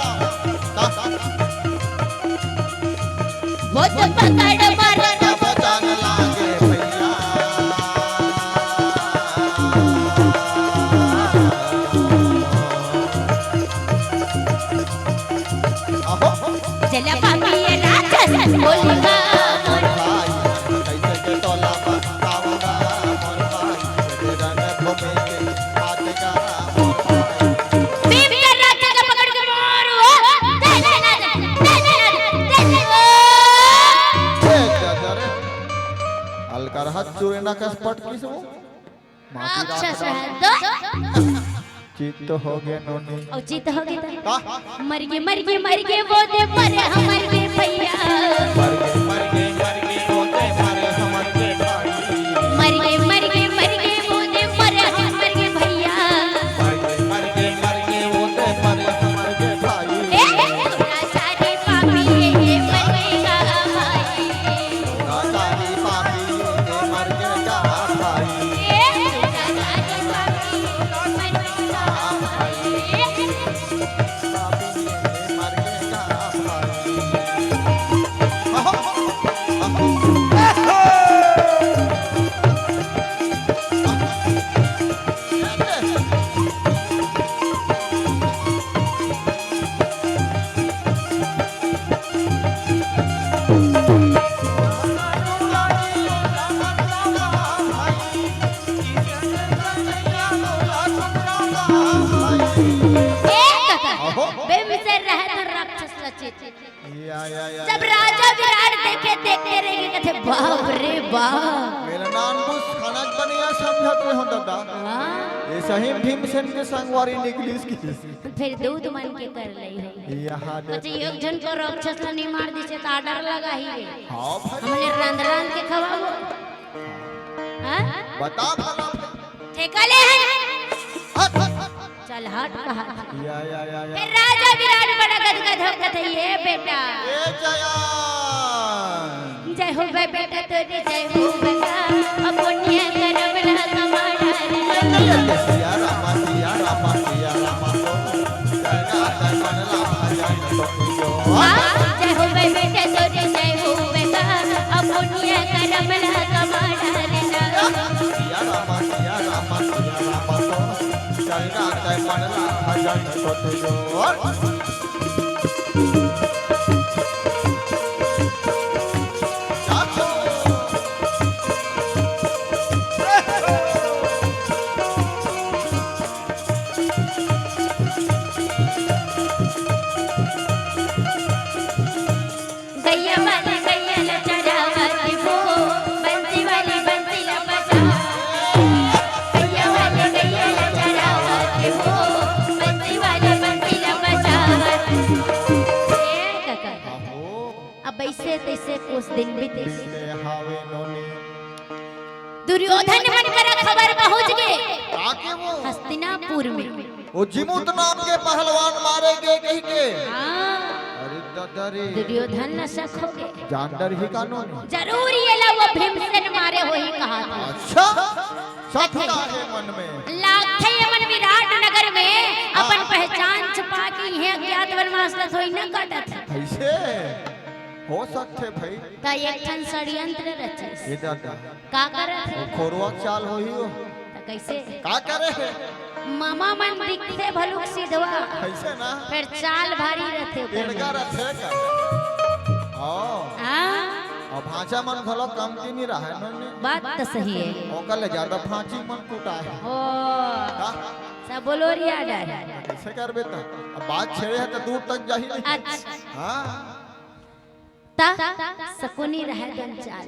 सुरेना कस पटकिस वो। माटी राख राक्षस राख। है तो। चित्त हो गया नोनी। और चित्त हो गया तो। का? मर गए, मर गए, मर गए वो दे पर हम मर गए भैया। मर गए, मर गए, मर गए वो दे पर हम मर गए भाई। मर गए, मर गए, मर गए वो दे पर हम मर गए भैया। मर गए, मर गए, मर गए वो दे पर हम मर गए भाई। ए, दुराचारी पापी ये, ये मरेगा भाई। दुराचारी पापी ये मर गए का भाई। ए, दुराचारी पापी ये मरेगा भाई। पापी ये मर गए का भाई। आहो, आहो। ए कका, अहो। भीमसेन रहे तो राक्षस रचित। या, या, या, जब या। राजा विराट देखे, देखते रह गे, कथे, "बाप रे बाप।" मेला नानबुस खाना बनिया समझत रहे हो दादा। हाँ। ये सही भीमसेन के संगवारी निकलिस की। फिर दूध मन के कर लई हो। यहाँ दे। अच्छा, एक जन को राक्षस ला नहीं मार दिसे तो डर लगा ही रे। हाँ भाई। हमने रांध रांध के खवाओ। हाँ? बता भला। ठेका ले है। हट, हट, हट। चल हट कहा। या, या, या, या। फिर राजा विराट बड़ा गदगद हो कथे, "ये बेटा।" ए जया। जय हो बे बेटा तोरी, जय हो बेटा। अब पुण्य करम ना कमाड़ा रे। सिया रामा, सिया रामा, सिया रामा तो। जय गाता मन ला भजन तो जो। हाँ, जय हो बे बेटा तोरी, जय हो बेटा। अब पुण्य करम ना कमाड़ा रे ना। सिया रामा, सिया रामा, सिया रामा तो। चल गाता मन ला भजन तो जो। गैया वाले गैया ला चरावत हो, बंसी वाले बंसी ला बजावत। गैया वाले गैया ला चरावत हो, बंसी वाले बंसी ला बजावत। ए कका। आहो। अब ऐसे तैसे कुछ दिन बीते। बीते हावे नोनी। दुर्योधन मन करा खबर पहुंच गे। आके वो। हस्तिनापुर में। वो जीमूत नाम के पहलवान मारे गे कही के। हाँ। अरे दादा रे। दुर्योधन ला शक हो गे। जान डरही का नोनी। जरूर ये ला वो भीमसेन मारे होही कहा था। अच्छा। शक का है मन में। लागथे ये मन विराट नगर में अपन हाँ। पहचान छुपा के ये अज्ञात वनवास ला थोड़ी ना काटत। कैसे? हो सकथे भाई। त एक ठन षड्यंत्र रचिस। ये दादा। का करत हे? वो खोरवा चाल होही वो। त कैसे? का करे हे? मामा मन दिखथे भलुक सिधवा। कैसे ना? फिर चाल भारी रथे ओकर। एड़गा रथे का? ओ। हाँ। अब भांचा मन घलो कमती नहीं रहा है नोनी। बात तो सही है। ओकर ले ज्यादा भांची मन कुटा है। ओ। का? सब बोलो रिया डर। कैसे करबे त? अब बात छेड़े है तो दूर तक जाही नहीं। अच्छा। हाँ। ता सकुनी रहे दन चाल।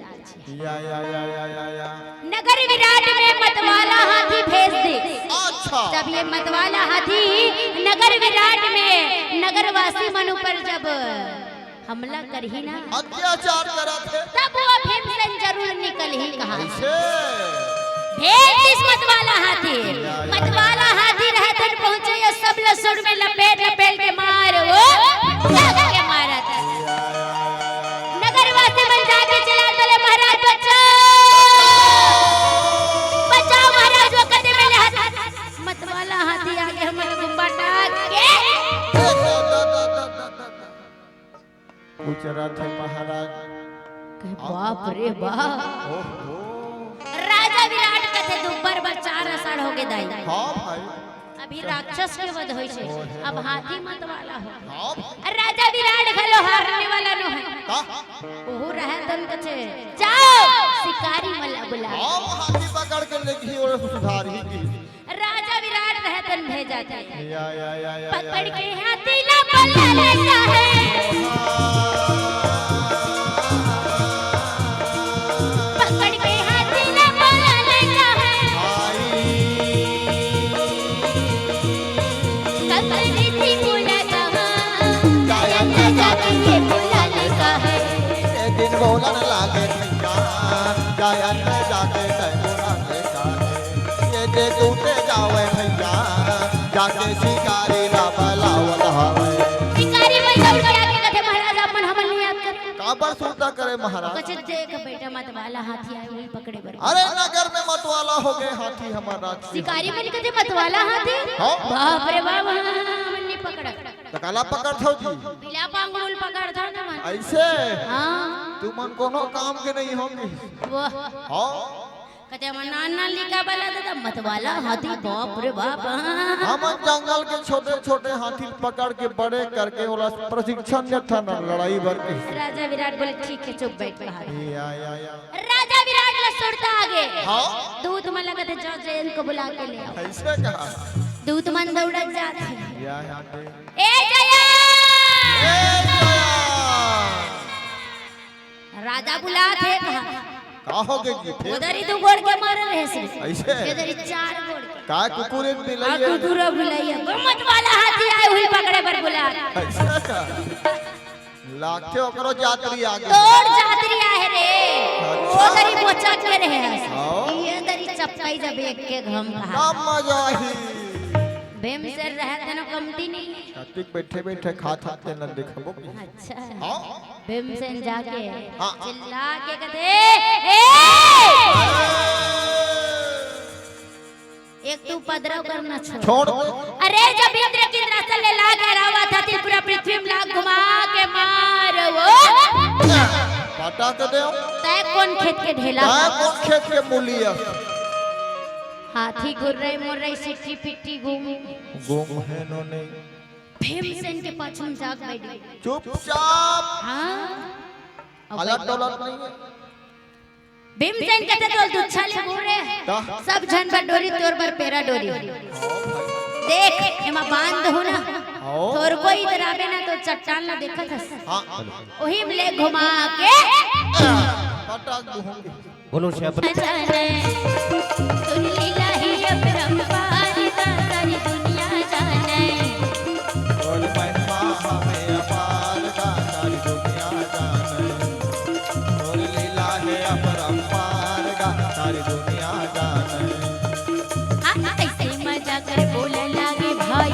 या, या, या, या, या, या। नगर विराट में मतवाला हाथी भेज दे। अच्छा। जब ये मतवाला हाथी नगर विराट में नगरवासी मन ऊपर जब हमला करही ना, अत्याचार करत हे। तब वो भीमसेन जरूर निकलही कहा। कैसे? भेज दिस मतवाला हाथी। मतवाला हाथी रहत हन पहुंचे, ये सब लसुन में लपेट लपेट के मार, वो लग के मारत। नगरवासी मन जाके चिल्लात बोले, "महाराज बचाओ, बचाओ महाराज, वो कते में ले हाथ।" मतवाला हाथी आगे हमर गुम्बा टाक के। पूछ रहा थे महाराज। कहे, "बाप रे बाप।" ओहो। राजा विराट कथे, "दुब्बर बर चार असाढ़ हो गे दाई।" हाँ भाई। अभी राक्षस के वध होइसे, अब हाथी मतवाला हो। हाँ भाई। राजा विराट घलो हारने वाला नो है। का? ओहू रहे तन कथे, "जाओ, शिकारी मन ला बुलाओ।" हाँ, हाथी पकड़ के ले गई और सुधार ही की। राजा विराट रहे तन भेजा थे। या, या, या, या, या, पकड़ या। के हाथी ला बल्ला लेता है। पकड़ के हाथी ला बोलन लागे भैया, जायन जाके तैमूरन ले जाए। ये जे टूटे जावे भैया, जाके शिकारी ला बलावत हवे। शिकारी मन दौड़ के आके कथे, "महाराज, आप मन हमन नहीं याद करे।" काबर सुरता करे महाराज? कथे, "देख बेटा, मतवाला हाथी आए, वही पकड़े बर।" अरे, नगर में मतवाला हो गए हाथी हमार राज के। शिकारी मन कथे, "मतवाला हाथी?" हाँ। बाप रे बाप, हमन नहीं पकड़े। त काला पकड़थव जी? बिला पांगुरुल पकड़थव ना मन। ऐसे? हाँ। तुमन कोनो काम के नहीं होगे। वो। हाँ। कथे मन नान नान लिखा वाला दादा, मतवाला हाथी, बाप रे बाप। हमन जंगल के छोटे छोटे हाथी पकड़ के बड़े करके ओला प्रशिक्षण देथन लड़ाई बर के। राजा विराट बोले, "ठीक है, चुप बैठ बाहर।" या, या, या। राजा विराट ला सुरता आगे। हाँ। दूत मन लगत हे, "जाओ, जयंत को बुला के ले आओ।" ऐसे कहा? दूत मन दौड़त जात हे। या, या, दे। ए जयंत! ए जयंत! राजा बुलात हे कहा। का हो गए जी फिर? उधर ही दू गोड़ के मारे रहे से। ऐसे? इधर ही चार गोड़ के। का कुकुर एक बिलाई का है? कुकुर बिलाई है। मतवाला हाथी आए हुई पकड़े बर बुला। ऐसे का? लागथे ओकरो जातरी आगे। तोर जातरी आहे रे। अच्छा। वो दरी बोचक के रहे। हाँ। ये दरी चपकाई जब एक के घम कहा। का मजा ही। भीमसेन रहत हे ना कमती नहीं। कतिक बैठे बैठे खात हाथे न देखबो। अच्छा। हाँ। भीमसेन जाके हाँ। चिल्ला के कथे, "ए!" एक तो उपद्रव करना छोड़। छोड़। अरे, जब इंद्र के इंद्रासन ले लाग गए रावत हाथी, पूरा पृथ्वी में लाग घुमा के मार वो। पटक दे। तय कौन खेत के ढेला? तय कौन खेत के मूलिया? हाथी घुर्रई मुर्रई सिट्टी पिट्टी घूम। घूम है नो नहीं। भीमसेन के पाछू में जाग बैठ गई। चुपचाप। हाँ। अब अलग बैठ डोलत नहीं है। भीमसेन कथे, "तोल दुच्छा ले घूरे। का? सब झन बर डोरी, तोर बर पेरा डोरी। देख, एमा बांध हो ना। हाँ। तोर कोई इधर आवे ना तो चट्टान ला देखत हस। हाँ। ओही में ले घुमा के।" पटक दूंगी। बोलो श्याम। जाने, तोर लीला ही अपरंपार, दा सारी दुनिया जाने। तोर महिमा हवे अपार, दा सारी दुनिया जाने। तोर लीला हे अपरंपार, दा सारी दुनिया जाने। आ, ऐसे मजा कर बोले लागे भाई।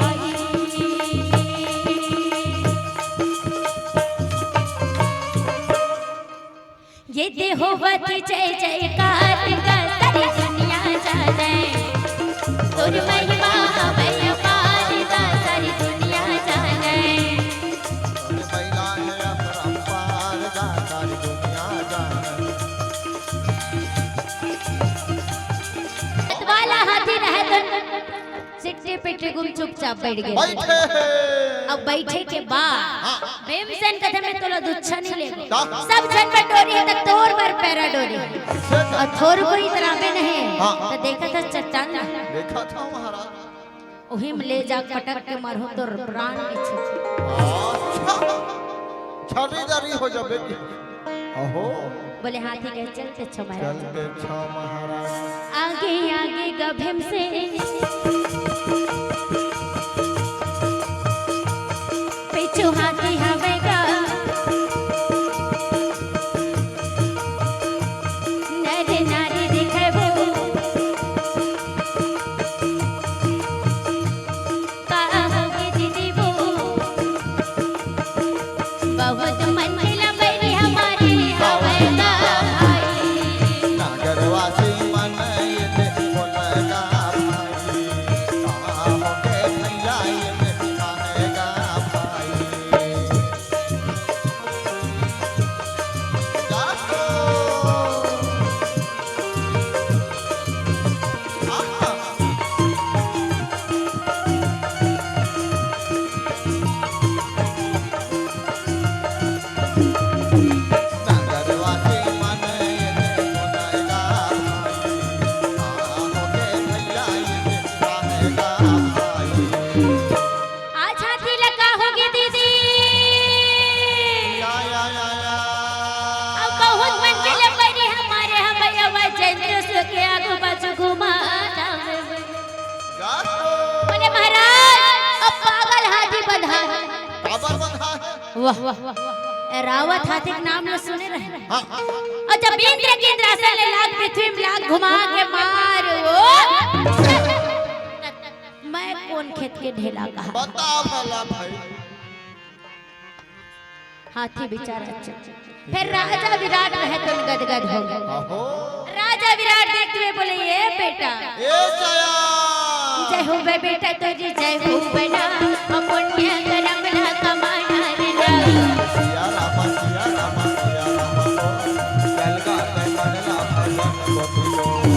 ये दे होवत जय जयकार का सारी दुनिया जाने। तोर महिमा हवय अपार का सारी दुनिया जाने। तोर महिमा हे अपरंपार का सारी दुनिया जाने। वाला हाथी रहे तो सिट्टी पिट्टी गुम चुपचाप बैठ गए। बैठे हैं। अब बैठे के बाद हाँ। भीमसेन कथे, "मैं तोला दुच्छा नहीं लेगो। का? सब झन बर डोरी है, तो तोर बर पैरा डोरी। अच्छा। और थोर कोई इतराबे नहीं, हाँ। तो देखा था चट्टान ला। देखा था महाराज। वही में ले जा पटक के मारो तो प्राण नहीं छूटे।" अच्छा। छर्री जर्री हो जाबे की। अहो। बोले हाथी गए चलते छो महाराज। चलते छो महाराज। आगे आगे गा भीमसेन। पीछू हाथी हवे गा। नर नारी दिखबो। का होगे दीदी वो? बहुत मंजिला बैरी हमारे हवेगा भाई। नगरवासी मन ये बोलेगा भाई। का होगे भैया ये कहेगा भाई। आज हाथी ला का होगे दीदी? या, या, या, या। अब बहुत मंजिल बैरी हमारे हम भैया भाई चंद्र के आगू बाजू घुमा जावे। बोले महाराज, अब पागल हाथी बंधा है। काबर बंधा है? वाह, वाह, वाह। रावत हाथी के नाम ल सुने रहे। हाँ। अउ जब इंद्र के इंद्रासन ले लाग, पृथ्वी में लाग, घुमा के मार, ओ, मैं कोन खेत के ढेला कहा? बता भला भाई। हाथी बिचारा चुप। फेर राजा विराट रहे तो गदगद हो गे। आहो। राजा विराट देखते हुए बोले, "ए बेटा।" ए जया। "जय हो बे बेटा तोरी, जय हो बे ना, पुण्य करम ना कमाना रे ना।" सिया रामा, सिया रामा, सिया रामा, चल गा, चल गा, चल गा।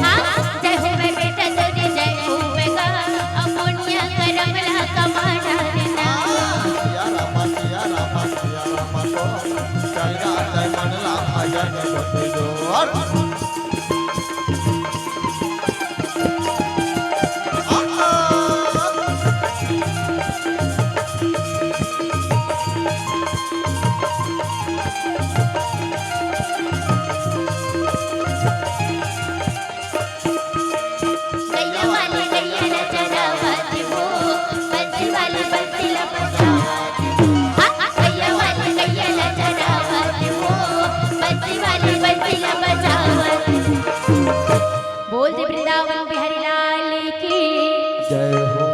हाँ, जय हो बे बेटा तोरी, जय हो बे गा, पुण्य करम ना कमाना रे ना। सिया रामा, सिया रामा, सिया रामा, चल गा, चल गा, भजन गोपी जोर। गैया वाली गैया ला चरावत हो, बंसी वाली बंसी ला बजावत हो। हाँ, हाँ, गैया वाली गैया ला चरावत हो, बंसी वाली बंसी ला बजावत हो। बोल दे वृंदावन बिहारी लाल की। जय हो।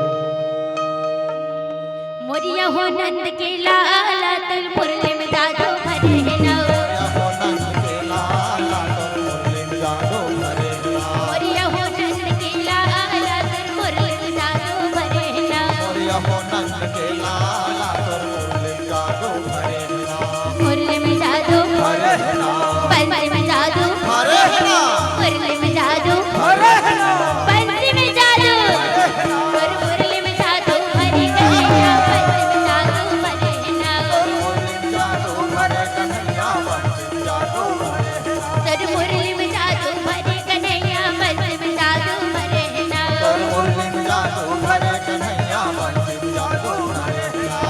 मोरिया हो नंद के लाला, तोर मुरली में जादू भरे है ना। मोरिया हो नंद के लाला, तोर मुरली में जादू भरे है ना। मोरिया हो नंद के लाला, तोर मुरली में जादू भरे है ना। मोरिया हो नंद के लाला, तोर मुरली में जादू भरे है ना। मुरली में जादू भरे है ना। बंसी में जादू भरे है ना। मुरली में जादू भरे है ना। बंसी में जादू भरे है ना। तोर मुरली में जादू भरे कन्हैया, बंसी में जादू भरे है ना। तोर मुरली में जादू भरे कन्हैया, बंसी में जादू भरे है ना। तोर मुरली में जादू भरे कन्हैया, बंसी में जादू भरे है ना। तोर मुरली में जादू भरे कन्हैया, बंसी में जादू भरे है ना।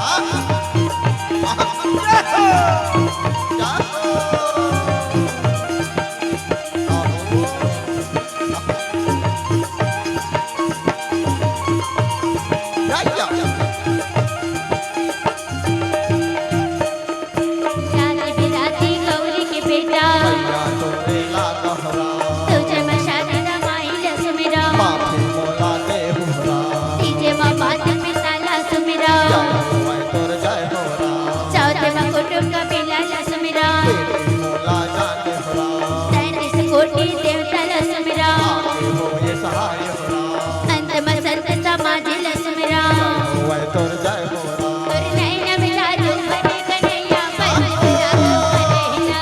शादी बिराती गौरी के बेटा। भैया तोरे ला कहरा। तुझे मैं शादी ना माई जसुमेरा। माफी मोला दे बुहरा। तीजे माँ बात में साला सुमेरा। जय हो मैं तोर जय हो रा। चौथे माँ कुटुम का बिला जसुमेरा। बेटी मोला जाने हो रा। तैंतीस कोटि देवता ला सुमेरा। आगे हो ये सहाय हो रा। अंत में संत समाज ला सुमेरा। जय हो मैं तोर जय हो रा। तोर नैना में जादू भरे कन्हैया, बंसी में जादू भरे ना।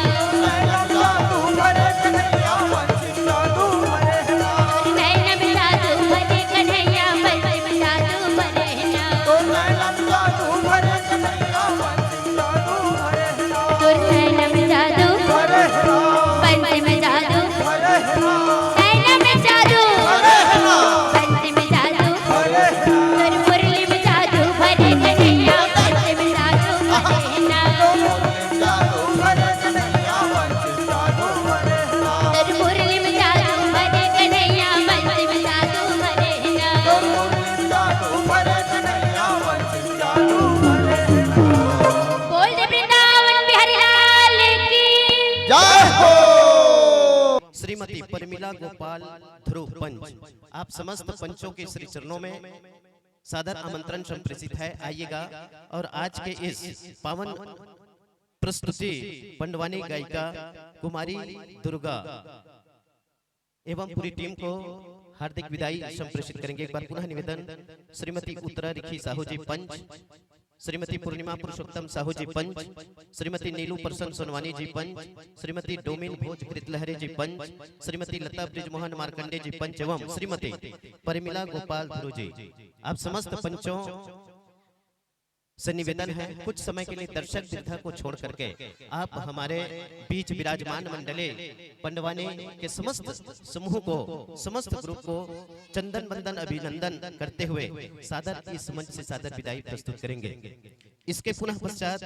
नैना में जादू भरे कन्हैया, बंसी में जादू भरे ना। तोर नैना में जादू भरे कन्हैया, बंसी में जादू भरे ना। तोर नैना में जादू भरे कन्हैया, बंसी में जादू भरे ना। तोर नैना में जादू भरे ना। बंसी में जादू भरे ना। नैना में जादू भरे ना। बंसी में जादू भरे ना। तोर मुरली में जादू भरे कन्हैया, बंसी में जादू भरे ना। तोर मुरली में जादू भरे कन्हैया, बंसी में जादू भरे ना। बोल दे वृंदावन बिहारी लाल की। जय हो। श्रीमती परमिला गोपाल ध्रुव पंच, आप समस्त पंचों के श्री चरणों में सादर आमंत्रण संप्रेषित है। आइएगा और आज के इस पावन प्रस्तुति पंडवानी गायिका कुमारी दुर्गा एवं पूरी टीम को हार्दिक विदाई संप्रेषित करेंगे। एक बार पुनः निवेदन, श्रीमती उत्तरा रिखी साहू जी पंच, श्रीमती पूर्णिमा पुरुषोत्तम साहू जी पंच, श्रीमती नीलू प्रसन्न सोनवानी जी पंच, श्रीमती डोमिन भोज कृतलहरे जी पंच, श्रीमती लता बृजमोहन मार्कंडे जी पंच एवं श्रीमती परिमिला गोपाल ध्रुव जी, आप समस्त पंचों से निवेदन है, कुछ समय के लिए दर्शक दीर्घा को छोड़ करके आप हमारे बीच विराजमान मंडली पंडवानी के समस्त समूह को, समस्त ग्रुप को चंदन वंदन अभिनंदन करते हुए सादर इस मंच से सादर विदाई प्रस्तुत करेंगे। इसके पुनः पश्चात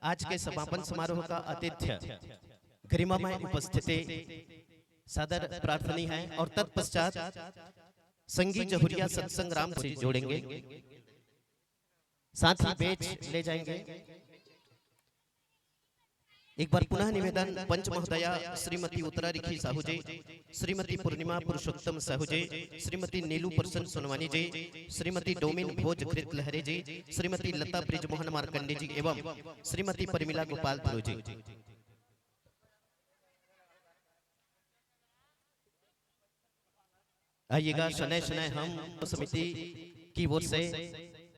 आज के समापन समारोह का आतिथ्य गरिमामय उपस्थिति सादर प्रार्थनीय है और तत्पश्चात संगी जहुरिया सत्संग राम से जोड़ेंगे, साथ ही बेच ले जाएंगे। एक बार पुनः निवेदन, पंच महोदया श्रीमती उत्तरा रिखी साहू जी, श्रीमती पूर्णिमा पुरुषोत्तम साहू जी, श्रीमती नीलू प्रसन्न सोनवानी जी, श्रीमती डोमिन भोज घृत लहरे जी, श्रीमती लता ब्रिजमोहन मार्कंडे जी एवं श्रीमती परमिला गोपाल ध्रुव जी। आइएगा, शनय शनय हम समिति की ओर से